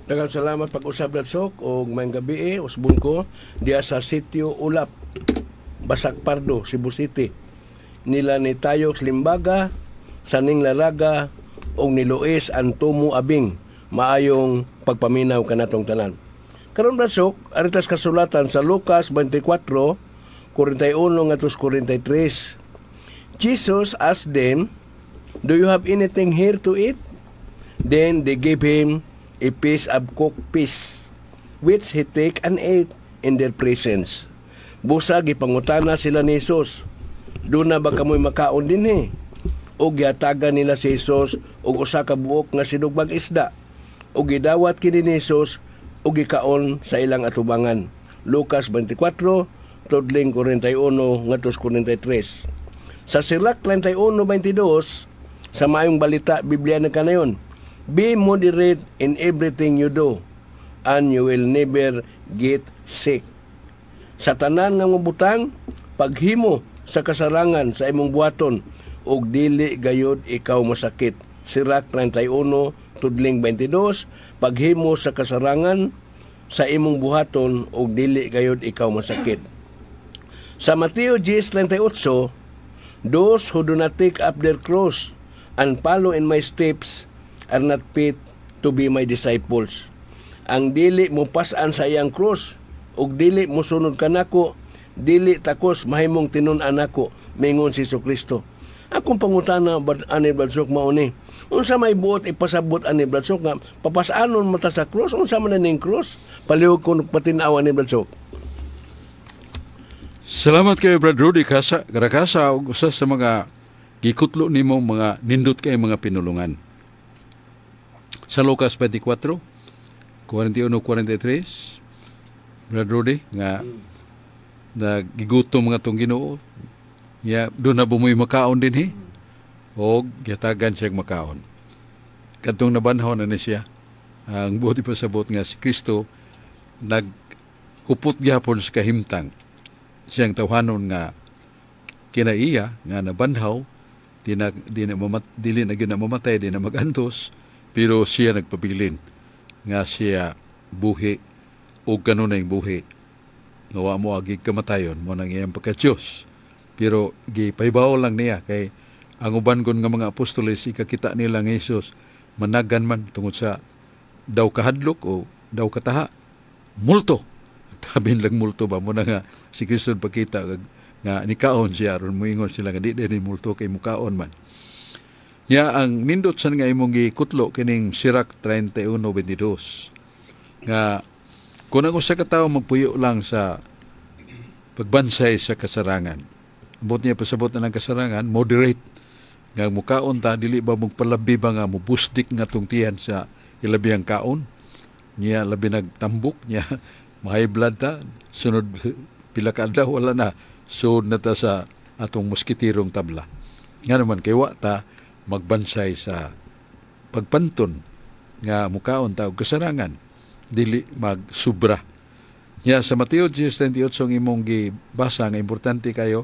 Daghang salamat pag-usab, Brad Sok, og maayong gabi usbon ko diya sa Sitio Ulap, Basak Pardo, Cebu City. Nila ni Tayox Limbaga, Saning Laraga og ni Luis Antomo Abing. Maayong pagpaminaw kanatong tanan. Karon, Brad Sok, aritas kasulatan sa Lucas 24:41 ngadto 43. Jesus asked them, "Do you have anything here to eat?" Then they gave him a piece of cooked fish, which he take and ate in their presence. Busa gipangutana sila ni Jesus, "Duna ba kamoy makaon dinhi?" Ug gihatagan nila si Jesus og usa ka buok nga sinugbang isda. Ug gidawat kini ni Jesus ug gikaon sa ilang atubangan. Lucas 24 tudling 41 ngadto 43. Sa Sirach 31:22 sa Maayong Balita Biblia na kanayon, "Be moderate in everything you do and you will never get sick." Sa tanan nga butang, paghimo sa kasarangan sa imong buhaton ug dili gayud ikaw masakit. Sirach 31 tudling 22, paghimo sa kasarangan sa imong buhaton ug dili gayud ikaw masakit. Sa Mateo 10:38, "Those who do not take up their cross and follow in my steps are not fit to be my disciples." Ang dili mo pas-an sa iyang cross ug dili mo sunod kanako, dili takos mahimong tinun-an nako, mingon si Kristo. Akong pangutana ani, Brad Sok, mao ni. Unsa may buot ipasabot ani, Brad Sok, nga papasanon mo ta sa cross? Unsa man ning cross? Palihog ko patinaw ani, Brad Sok. Salamat kay Brad Rudy Kasa, Rakasa og usa sa mga gikutlo nimo mga nindot kay mga pinulungan. Sa Lucas 24, 41 43, Brad Rudy, nga nagigutom mga tong Ginoo. Ya, duna ba moy makaon dinhi? Og gihatagan siya makaon. Kadtong nabanhaw na ni siya. Ang buot ipasabot nga si Kristo naghupot gyapon sa kahimtang siyang tawhanon nga kinaiya nga nabanhaw, di na dili na gyud na mamatay, di na magantos, pero siya nagpabilin nga siya buhi o kanunay buhi nga wa mo agi kamatayon mo nang iyang pagka-Diyos. Pero gipahibaw lang niya kay ang uban gon nga mga apostoles, ikakita nila nga Hesus managan man tungod sa daw kahadlok o daw kataha, multo tabin lang, multo ba mo na nga si Kristo pagkita nga nikaon siya aron moingon sila nga di din multo kay mukaon man niya. Ang nindot sa nga imong gikutlo kining Sirach 31:22 nga kung ang usa ka tawo magpuyo lang sa pagbansay sa kasarangan. Ambot niya pasabot na ng kasarangan, moderate nga mukaon ta, dili ba magpalabi ba nga mubusdik nga tong tiyan sa ilabihang kaon niya, labi nagtambok niya, ma-high blood ta, sunod pila ka adlaw wala na, sud na ta sa atong moskitirong tabla. Nga naman kay wa ta magbansay sa pagpanton nga mukaon ta og kasarangan, dili magsubra. Nya sa Mateo 10:28 ang imong gibasa nga importante kayo,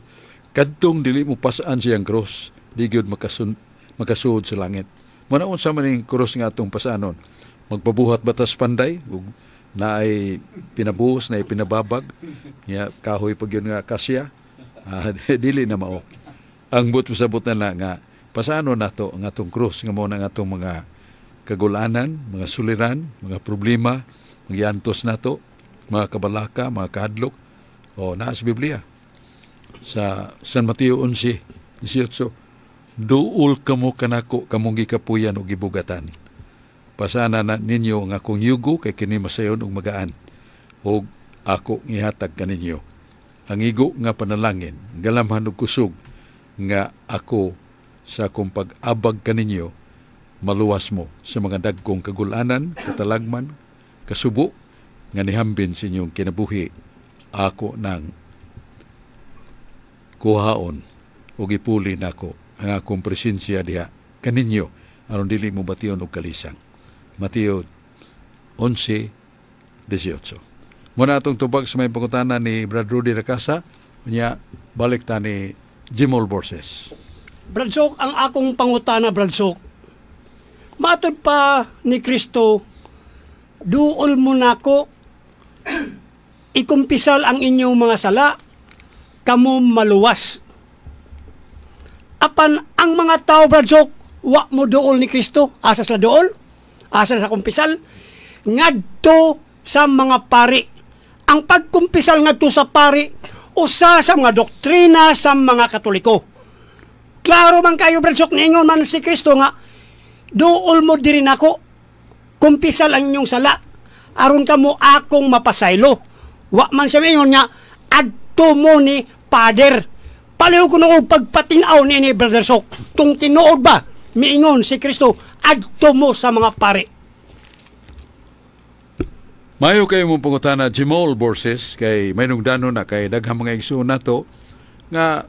kadtong dili mo pasaan siyang cross, di gyud makasuod sa langit. Muna unsa man ning cross nga atong pasanon? Magpabuhat ba tas panday ug naay pinabuhos, naay pinababag nya kahoy pag yun nga kasya? Dili na mao. Ang but sabot na na nga pasano nato ang atong krus nga mao na ang atong mga kagulanan, mga suliran, mga problema, mga yantos nato, mga kabalaka, mga kahadlok. O naa sa Biblia. Sa San Mateo 11:18, "Duol kamo kanako, kamong gikapuyan ug gibugatan. Pasana na ninyo ang akong yugo kay kini masayon ug magaan. Ug ako gihatag kaninyo ang igo nga panalangin, galamhan ug kusog nga ako sa akong pag-abag kaninyo, maluwas mo sa mga dagkong kagulanan, katalagman, kasubo nga nihambin sa inyong kinabuhi. Ako nang kuhaon ug ipuli nako ang akong presensya diha kaninyo aron dili mo bation og kalisang." Mateo 11:18. Muna atong tubag sa may pangutana ni Brad Rudy Rakasa, unya balik ta ni Jimol Borses. Brad Sok, ang akong pangutana, Brad Sok. Matod pa ni Kristo, "Duol mo nako, ikumpisal ang inyong mga sala, kamo maluwas." Apan ang mga tao, Brad Sok, wa mo duol ni Kristo. Asa sa duol? Asa sa kumpisal? Ngadto sa mga pari. Ang pagkumpisal ngadto sa pari, usa sa mga doktrina sa mga Katoliko. Klaro man kayo, Brad Sok, niingon man si Kristo nga, "Duol mo diri nako, kumpisal ang inyong sala, aron kamo akong mapasaylo." Wa man siya maingon nga, "Adto mo ni Father." Palihog ko og pagpatinaw niini, Brother Sok. Kung tinuod ba miingon si Kristo adto mo sa mga pare. Mayo kayo mong pangutana, Jimol Borses, kay may dano na kay daghang mga igsoon nato nga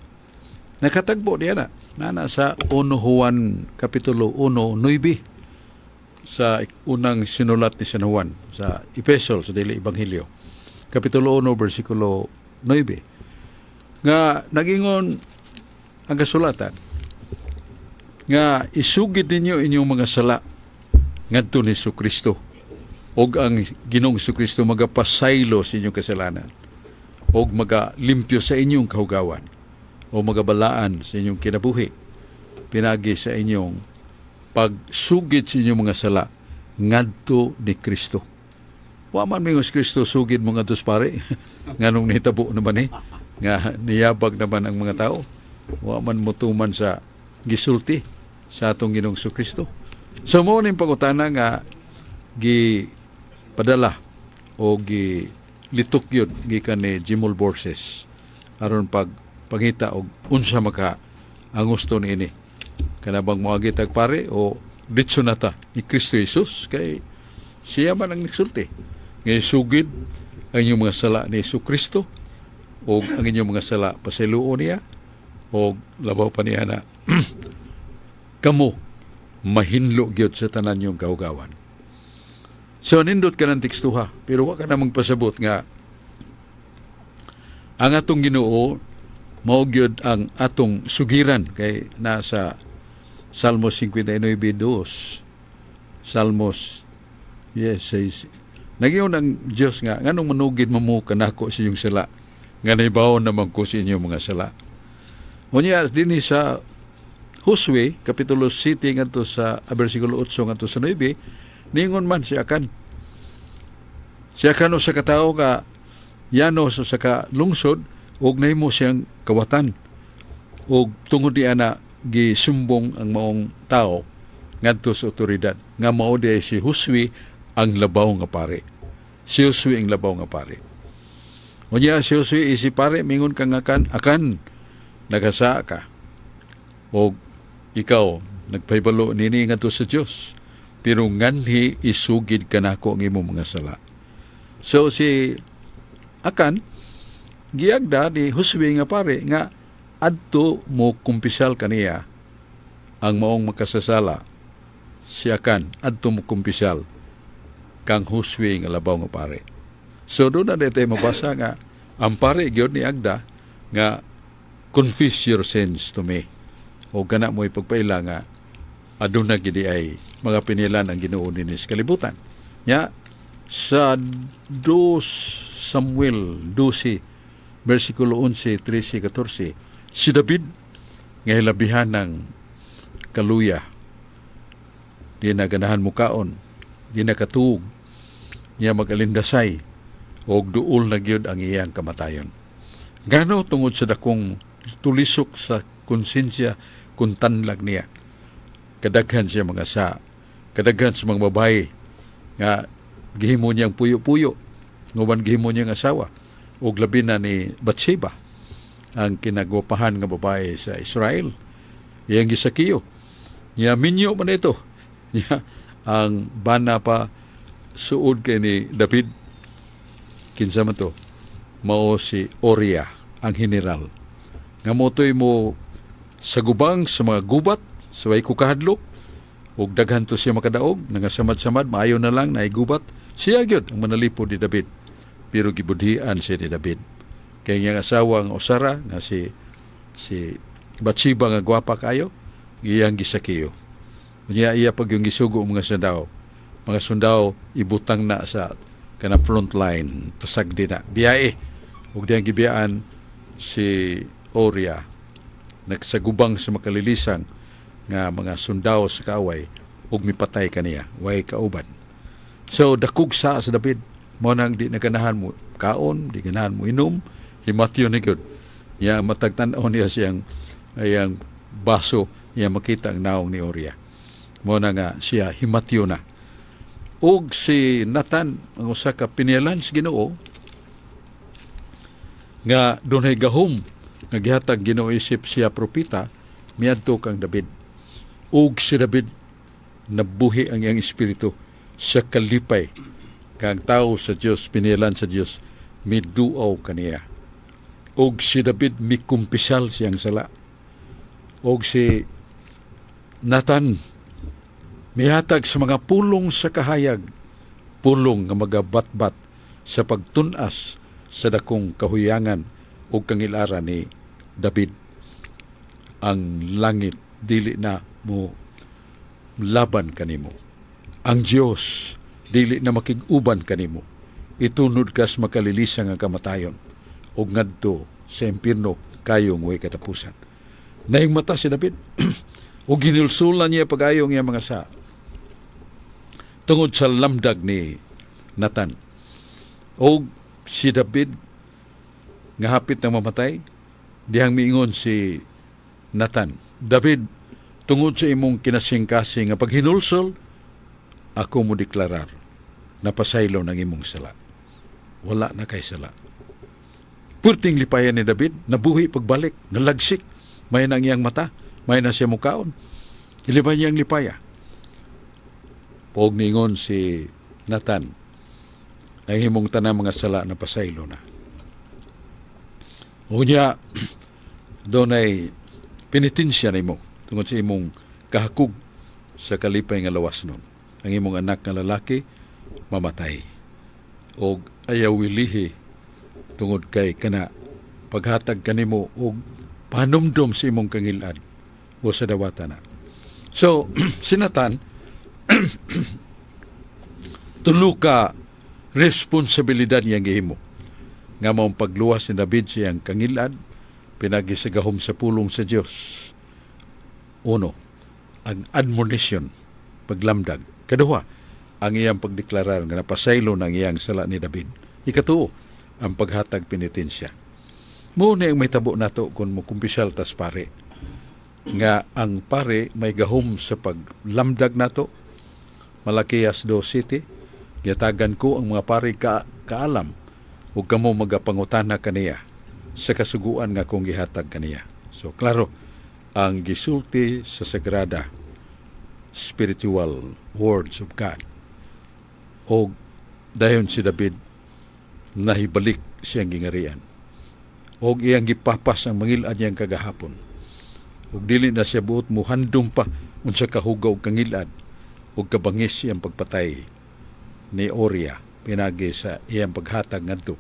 nakatagbo diya na nana sa 1 Juan Kapitulo 1:9 sa unang sinulat ni San Juan sa Epistle sa Dili Ebanghelyo, Kapitulo 1 versikulo 9, nga nagingon ang kasulatan nga isugid ninyo inyong mga sala ngadto ni Kristo og ang Ginoong Kristo magapasaylo sa inyong kasalanan og magalimpyo sa inyong kahugawan o magabalaan sa inyong kinabuhi pinagi sa inyong pagsugid sa inyong mga sala ngadto ni Kristo. Wa man mingon si Kristo, "Sugid mo ngadto sa pare." Nganong nahitabo naman eh nga niyabag naman ang mga tao? Wa man motuman sa gisulti sa atong Ginoong Kristo. So mo ning pangutana nga gi padala o gi litok yun gikan ni Jimol Borses aron pag pangita og unsa maka ang gusto niini, kana bang moagi tag pare o ditso na ta ni Kristo Jesus, kay siya man ang nagsulti nga isugid ang inyong mga sala ni Hesus Kristo o ang inyong mga sala pasayloon niya, o labaw pa niya na kamo mahinlo gyud sa tanan yung kahugawan. So nindot ka ng tekstuha, pero wa ka na magpasabot nga ang atong Ginoo mao gyud ang atong sugiran, kay nasa Salmos 59:2. Salmos, yes, says nagyo ng Dios nga, "Nganong manugid mo mo kanako sa inyong sala nga nahibaw naman ko sa inyong mga sala?" Unya dinhi sa Josue Kapitulo 7 ngadto sa bersikulo 8 ngadto sa 9, ningon man si Akan. Si Akan usa ka tawo nga yano sa ka lungsod ug nahimo siyang kawatan. Ug tungod di ana gisumbong ang maong tao ngadto sa otoridad nga mao di si Josue ang labaw nga pare. Si Josue ang labaw nga pare. Unya si Josue isi pare mingon kang Akan, "Akan, nagasa ka. O ikaw nagpahibalo nini ngadto sa Dios, pero nganhi isugid kanako ang imong mga sala?" So si Akan giagda ni Josue nga pare nga adto mo kumpisal kaniya ang maong makasasala, si Akan, adto mo kumpisal kang Josue nga labaw nga pare. So doon na tayo mabasa nga ang pare gyud ni agda nga, "Confess your sins to me." O kana mo ipagpaila nga aduna gidi ay mga pinilan ang Ginoo dinhi sa kalibutan. Ya sa 2 Samuel 12 versikulo 11, 13, 14, si David nga hilabihan ng kaluya, di na ganahan mukaon, di na katuog, niya mag-alindasay og duol na gyud ang iyang kamatayon. Gano tungod sa dakong tulisok sa konsensya kung tanlag niya. Kadaghan siya mga sa, kadaghan sa mga babae nga gihimo niyang puyo-puyo, nguban gihimo niyang asawa, ug labi na ni Bathsheba, ang kinagwapahan nga babae sa Israel. Iyang gisakiyo. Niya minyo man ito. Niya ang bana pa suod kay ni David. Kinsa man to? Mao si Oria, ang general. Nga motoy mo sa gubang sa mga gubat, sa way kahadlok, ug daghan to siya makadaog, nangasamad-samad, maayo na lang, naigubat. Siya gyud ang manalipod ni David. Pero gibudhian siya ni David. Kay iyang asawa nga usara, nga si Bathsheba nga gwapa kayo, iyang gisakiyo. Unya iya pag yung gisugo ang mga sundao. Mga sundao ibutang na sa kana front line, pasagdi na. Biyae. Ug diyang gibiyaan si Oria nagsagubang sa makalilisang nga mga sundao sa kaaway ug mipatay kaniya, way kauban. So dakog sa David, mo nang di naganahan mo kaon, di ganahan mo inom, himatyo ni gyud. Ya matag tan-aw niya siyang ayang baso, niya makita ang naong ni Oria. Mo na nga siya himatyo na. Og si Nathan, ang usa ka pinilan sa Ginoo nga dunay gahom. nga gihatag Ginoo isip siya propeta miadto kang David. Ug si David nabuhi ang iyang espiritu sa kalipay kang tao sa Dios, pinilan sa Dios, miduaw kaniya. Og si David mikumpisal siyang sala. Og si Nathan mihatag sa mga pulong sa kahayag, pulong nga magabatbat sa pagtunas sa dakong kahuyangan o kangilaran ni David. Ang langit dili na mo laban kanimo. Ang Dios dili na makig-uban kanimo. Itunod kas makalilisa nga kamatayon ug ngadto sa impierno kayong way katapusan. Naing mata si David ug ginulsulan niya pag-ayo ang iyang mga sa tungod sa lamdag ni Nathan. Og si David nga hapit na mamatay, dihang miingon si Nathan, "David, tungod sa imong kinasingkasing nga paghinulsol, ako mo deklarar na pasaylo ng imong sala. Wala na kay sala." Purting lipayan ni David, nabuhi pagbalik, nalagsik, may na ang iyang mata, may na siya mukaon. Ilibay niyang lipaya. Pog ningon si Nathan, ang imong tanang mga sala na pasaylo na. Unya, doon ay penitensya nimo tungod sa imong kahakog sa kalipay nga lawas nun. Ang imong anak nga lalaki mamatay. Og ayaw wilihi tungod kay kana paghatag kanimo og panumdum sa imong kangilad o sa dawata na. So, si Nathan, tulo ka responsibilidad niyang gihimo nga maong pagluwas ni David sa iyang kangilad pinagi sa gahom sa pulong sa Dios. Uno, ang admonition, paglamdag. Kaduha, ang iyang pagdeklarar nga napasaylo ng iyang sala ni David. Ikatuo, ang paghatag penitensya. Mo na ang may tabo nato kung mukumpisal tas pare. Nga ang pare may gahom sa paglamdag nato. Malakias 2:7, giyatagan ko ang mga pare kaalam ug kamo magapangutana kaniya sa kasuguan nga akong gihatag kaniya. So klaro ang gisulti sa sagrada spiritual words of God. Og dayon si David nahibalik siyang gingarian. Og iyang gipapas ang mangilad niyang kagahapon. Og dili na siya buot muhandom pa unsa kahugaw kangilad og kabangis iyang pagpatay ni Oria pinagi sa iyang paghatag ngadto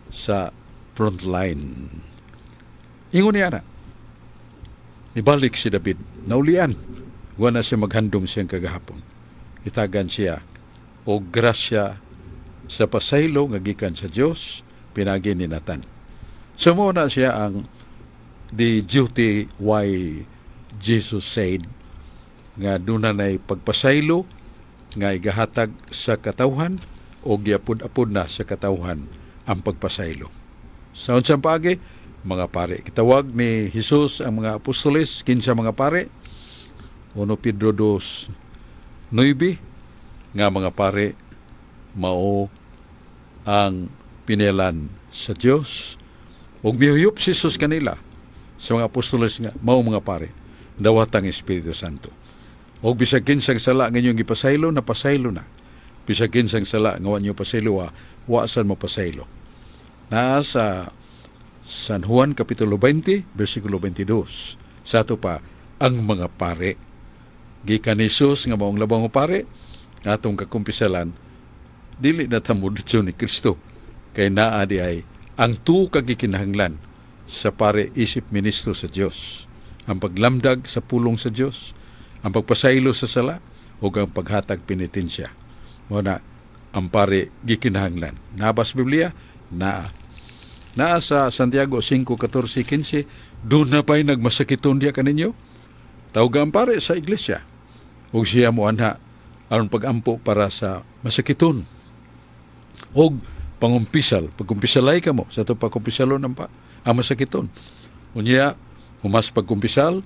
sa front line. Ingon niya na, nibalik si David, naulian, wa na siya maghandom siyang kagahapon. Itagan siya og grasya sa pasaylo nga gikan sa Dios pinagi ni Nathan. So mo na siya ang the duty why Jesus said nga duna nay pagpasaylo nga igahatag sa katawhan o giapod-apod na sa katawhan ang pagpasaylo. Sa unsang paagi, mga pare. Kitawag ni Jesus ang mga apostoles, kinsa mga pare? 1 Pedro 2:9 nga mga pare mao ang pinelan sa Dios. Ug mihuyop si Jesus kanila sa mga apostoles nga mao mga pare, dawatang Espiritu Santo. Og bisag kinsang sala nga inyong gipasaylo, napasaylo na. Bisag kinsang sala nga wa niyo pasaylo, wa san mapasaylo. Naa sa San Juan Kapitulo 20, versikulo 22. Sa ato pa, ang mga pare. Gikan ni Jesus nga maong labang pare, atong kakumpisalan, dili na tamod ni Kristo. Kay naa di ay ang tuo kagikinahanglan sa pare isip ministro sa Dios. Ang paglamdag sa pulong sa Dios, ang pagpasaylo sa sala, ug ang paghatag penitensya. Mao na ang pare gikinahanglan. Nabas Biblia? Naa. Naa sa Santiago 5:14-15, doon na pa'y nagmasakiton diya kaninyo? Tawag ang pare sa iglesia. Ug siya mo anha aron pagampo para sa masakiton. Og pangumpisal, pagkumpisalay ka mo, sa ito pagkumpisalon ang masakiton. Unya, humas pagkumpisal,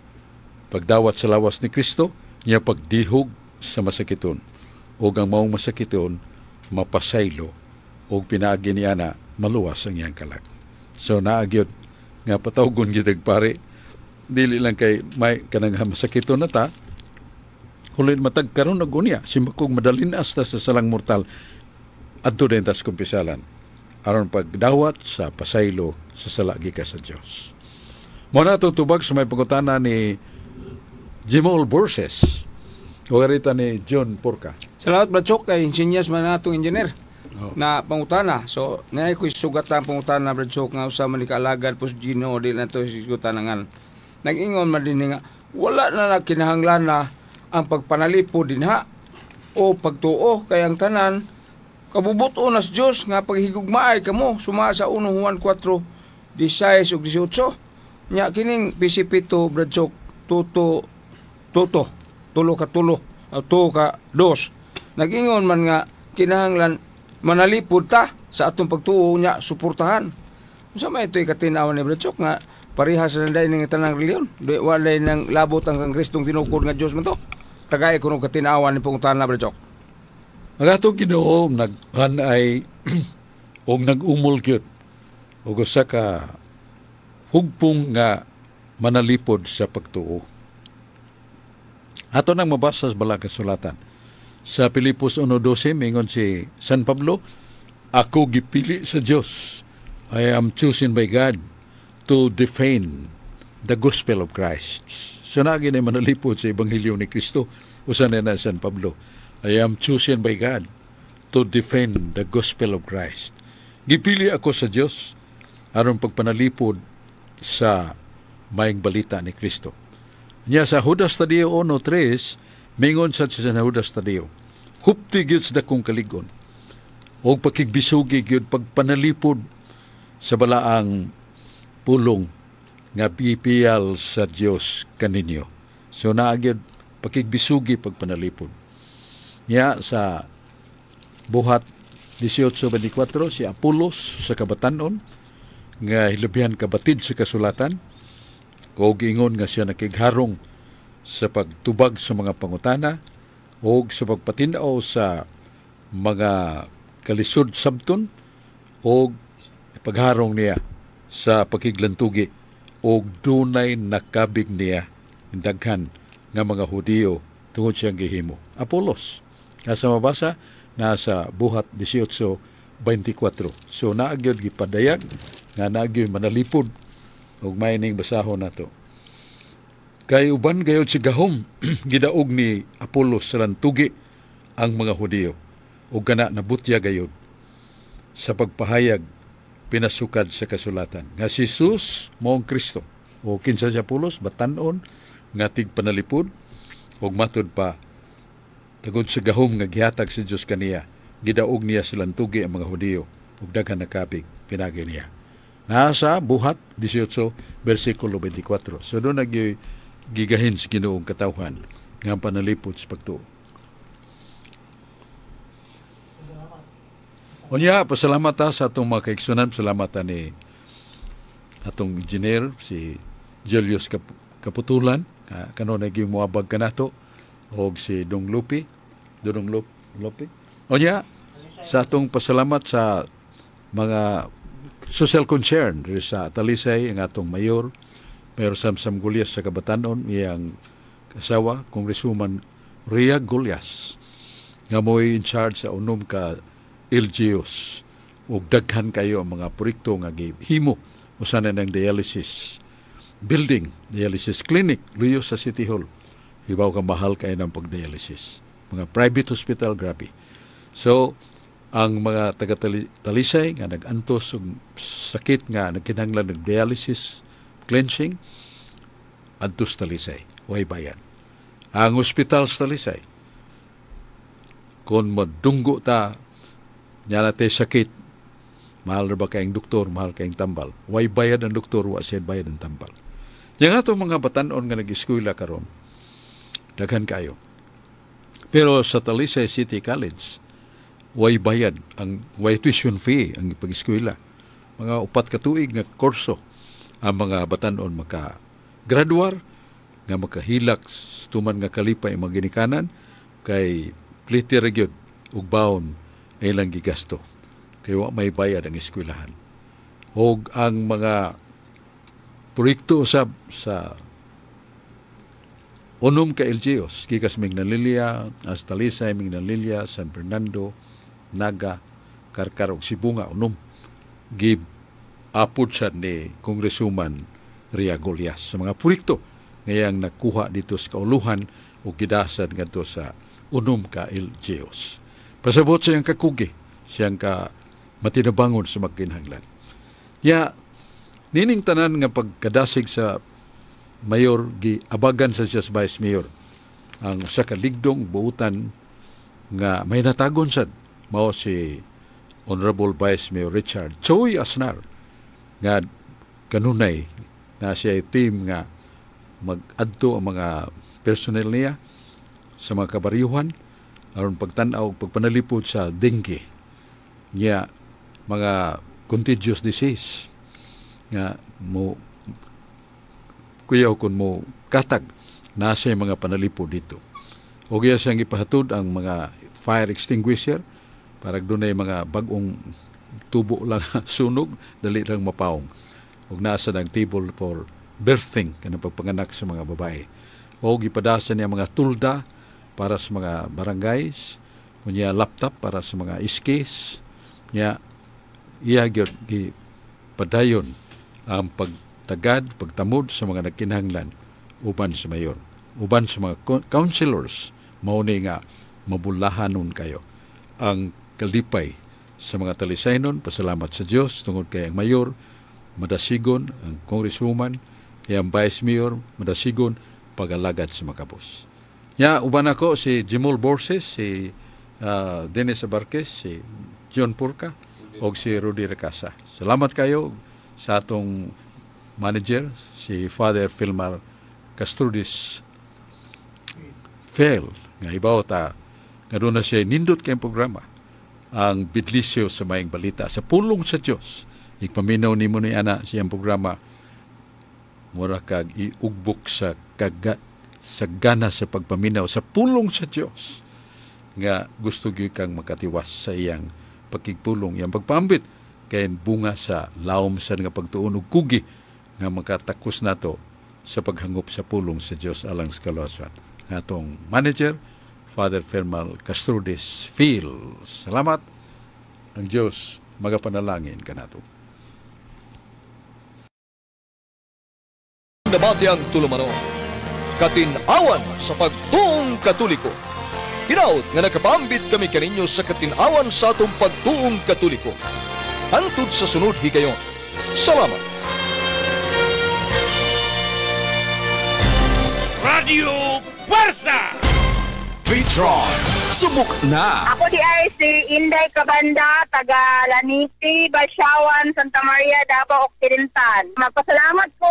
pagdawat sa lawas ni Kristo, niya pagdihog sa masakiton. Og ang maong masakiton, mapasaylo, og pinaagi niya na maluwas ang iyang kalag. So naagyod Nga patawgon gyud og pare. Dili lang kay may kanang masakiton na ta. Hulin matag karon og unya, simbakog madalinas ta sa salang mortal, adto din tas kumpisalan aron pagdawat sa pasaylo sa sala gikan sa Dios. Mao na itong tubag sa may pangutana ni Jimol Borses o garita ni John Porca. Salamat, Brad Sok, kay sinyas man natong engineer na pangutana. So, naay ko'y sugat ang pangutana, Brad Sok, nga usa man ni kaalagad po sa Ginoo, di na to sigutanangan. Nag-ingon man din nga, wala na kinahanglan na ang pagpanalipod dinha o pagtuo kay ang tanan kabubuto na sa Dios nga paghigugmaay kamo suma sa 1 Juan 4, 16 ug 18. Nya kining PCP 2, Brad Sok, tuto tuto tulo ka tulo o tulo ka dos, nag-ingon man nga kinahanglan manalipod ta sa atong pagtuo nya suportahan. Unsa may ito'y katinawan ni Brad Sok nga parehas na dahil ng tanang reliyon? Di walay nang labot ang kang Kristong tinukod nga Dios man to. Tagay kuno katinawan ni pangutana, Brad Sok. Ang atong Ginoo naghan-ay og nag-umol gyud og usa ka hugpong nga manalipod sa pagtuo. Ato nang mabasa sa Balaang Kasulatan. Sa Pilipos 1:12, mingon si San Pablo, "Ako gipili sa Dios. I am chosen by God to defend the gospel of Christ." So naagi na manalipod sa Ebanghelyo ni Kristo. Usa na na San Pablo. "I am chosen by God to defend the gospel of Christ." Gipili ako sa Dios aron pagpanalipod sa maayong balita ni Kristo. Nya sa Judas Tadeo 1:3, mingon sa si San Judas Tadeo, "Hupti gyud sa dakong kalig-on og pakigbisugi gyud pagpanalipod sa balaang pulong nga pipiyal sa Dios kaninyo." So naa gyud pakigbisugi pagpanalipod. Ya sa Buhat 18:24, si Apolos sa kabatanon nga hilabihan kabatid sa kasulatan o giingon nga siya nakigharong sa pagtubag sa mga pangutana o sa pagpatin-aw sa mga kalisod sabton o pagharong niya sa pakiglantugi og dunay nakabig niya daghan nga mga Hudiyo tungod siyang gihimo. Apolos. Asa mabasa nasa Buhat 18:24. So naa gyud gipadayag nga naa gyud manalipod ug may ning basahon nato. Kay uban gayod si gahom gidaog ni Apolos sa lantugi ang mga Hudiyo ug kana nabutya gayod sa pagpahayag pinasukad sa kasulatan nga si Jesus mao ang Kristo. O kinsa si Apolos? Batan-on nga tigpanalipod ug matud pa tagod sa gahom nga gihatag sa Dios kaniya, gidaog niya sa lantugi ang mga Hudiyo ug daghan nakabig pinagi niya. Nasa Buhat 18 versikulo 24. So doon nag gigahin sa Ginoong katawhan nga panalipod sa pagtuo. Unya, pasalamat ta sa atong mga kaigsunan, pasalamat ta ni atong engineer, si Julius Kaputulan, kanunay gimuabag kanato, og si Dong Lupi, Dong Lupi. Unya, sa atong pasalamat sa mga social concern diri sa Talisay, ang atong mayor, Mayor Samsam Gullas sa Kabatanon, iyang kasawa, Congresswoman Ria Gullas, nga mo'y in charge sa unom ka LGUs ug daghan kayo ang mga proyekto nga gihimo, usa na ng dialysis building, dialysis clinic luyo sa City Hall. Hibaw ka mahal kayo ng pagdialysis. Mga private hospital, grabe. So ang mga taga Talisay nga nag-antos og sakit nga nagkinahanglan ng dialysis cleansing, antos Talisay, way bayad. Ang ospital sa Talisay, kung madunggo ta nya na tay sakit, mahal ra ba kayong doktor, mahal kayong tambal. Way bayad ang doktor, wa siya bayad ang tambal. Yang ato mga batan-on nga nag-eskwela karon, daghan kayo. Pero sa Talisay City College, way bayad ang way tuition fee ang pag-eskwela. Mga 4 ka tuig nga kurso ang mga batan-on maka-graduar nga makahilak tuman nga kalipay ang mga ginikanan kay plite ra gyud ug baon ay ilang gigasto kay wa may bayad ang eskwelahan. Og ang mga Proyekto usab sa 6 ka LGUs, gikas Minglanilla, Talisay, Minglanilla, San Fernando, Naga, Karkar ug Sibonga, 6 gi apod sad ni Congresswoman Ria Golias sa mga proyekto ngayang nakuha dito sa kauluhan ug gidasad ngadto sa 6 ka LGUs. Pasabot sa iyang kakugi, siyang ka matinabangon sa magkinahanglan. Ya, nining tanan nga pagkadasig sa mayor giabagan sa siya sa vice mayor ang usa ka ligdong buutan nga may natagon sad mao si Honorable Vice Mayor Richard Choi Asnar nga kanunay na siya team nga mag-adto ang mga personnel niya sa mga kabaryuhan aron pagtan-aw ug pagpanalipod sa dengue niya mga contagious disease nga mo kuyaw kun mo katag nasa mga panalipod dito. O iya siyang ipahatod ang mga fire extinguisher para dunay mga bag-ong tubo lang sunog, dali lang mapaong. Og nasa ng table for birthing, kanang pagpanganak sa mga babae. O gipadasa niya mga tulda para sa mga barangays, kunya laptop para sa mga iskis, niya iya gyud gipadayon ang pagtagad, pagtamod sa mga nagkinahanglan uban sa mayor, uban sa mga councilors, mao ni nga mabulahanon kayo ang kalipay sa mga Talisaynon. Pasalamat sa Dios tungod kay ang mayor madasigon, ang congresswoman, kay ang vice mayor madasigon pagalagad sa makabos. Ya, uban ako si Jimol Borses, si Dennis Abarquez, si John Purca og si Rudy Recasa. Salamat kayo sa atong manager, si Father Filmar Castrudis Fel, nga ibaw ta nga doon na siya nindot kayong programa ang Bidlisyo sa Maayong Balita sa pulong sa Dios. Igpaminaw nimo ni ana siyang programa, mura kag iugbok sa kaga, sa gana sa pagpaminaw sa pulong sa Dios nga gusto gyud kang makatiwas sa iyang pakigpulong, iyang pagpaambit kay bunga sa laom sa nga pagtuon og kugi nga makatakos nato sa paghangop sa pulong sa Dios alang sa kaluwasan. Atong manager, Father Fermal Castrudes Phil. Salamat. Ang Dios magapanalangin kanato. Nabati ang tulumanon, Katinawan sa pagtuong Katoliko. Hinaut nga nakapambit kami kaninyo sa katinawan sa atong pagtuong Katoliko. Hangtod sa sunod higayon. Salamat. Radio Puwersa! Petron, subok na! Ako di ay si Inday Kabanda, taga Laniti, Basyawan, Santa Maria, Davao Occidental. Magpasalamat ko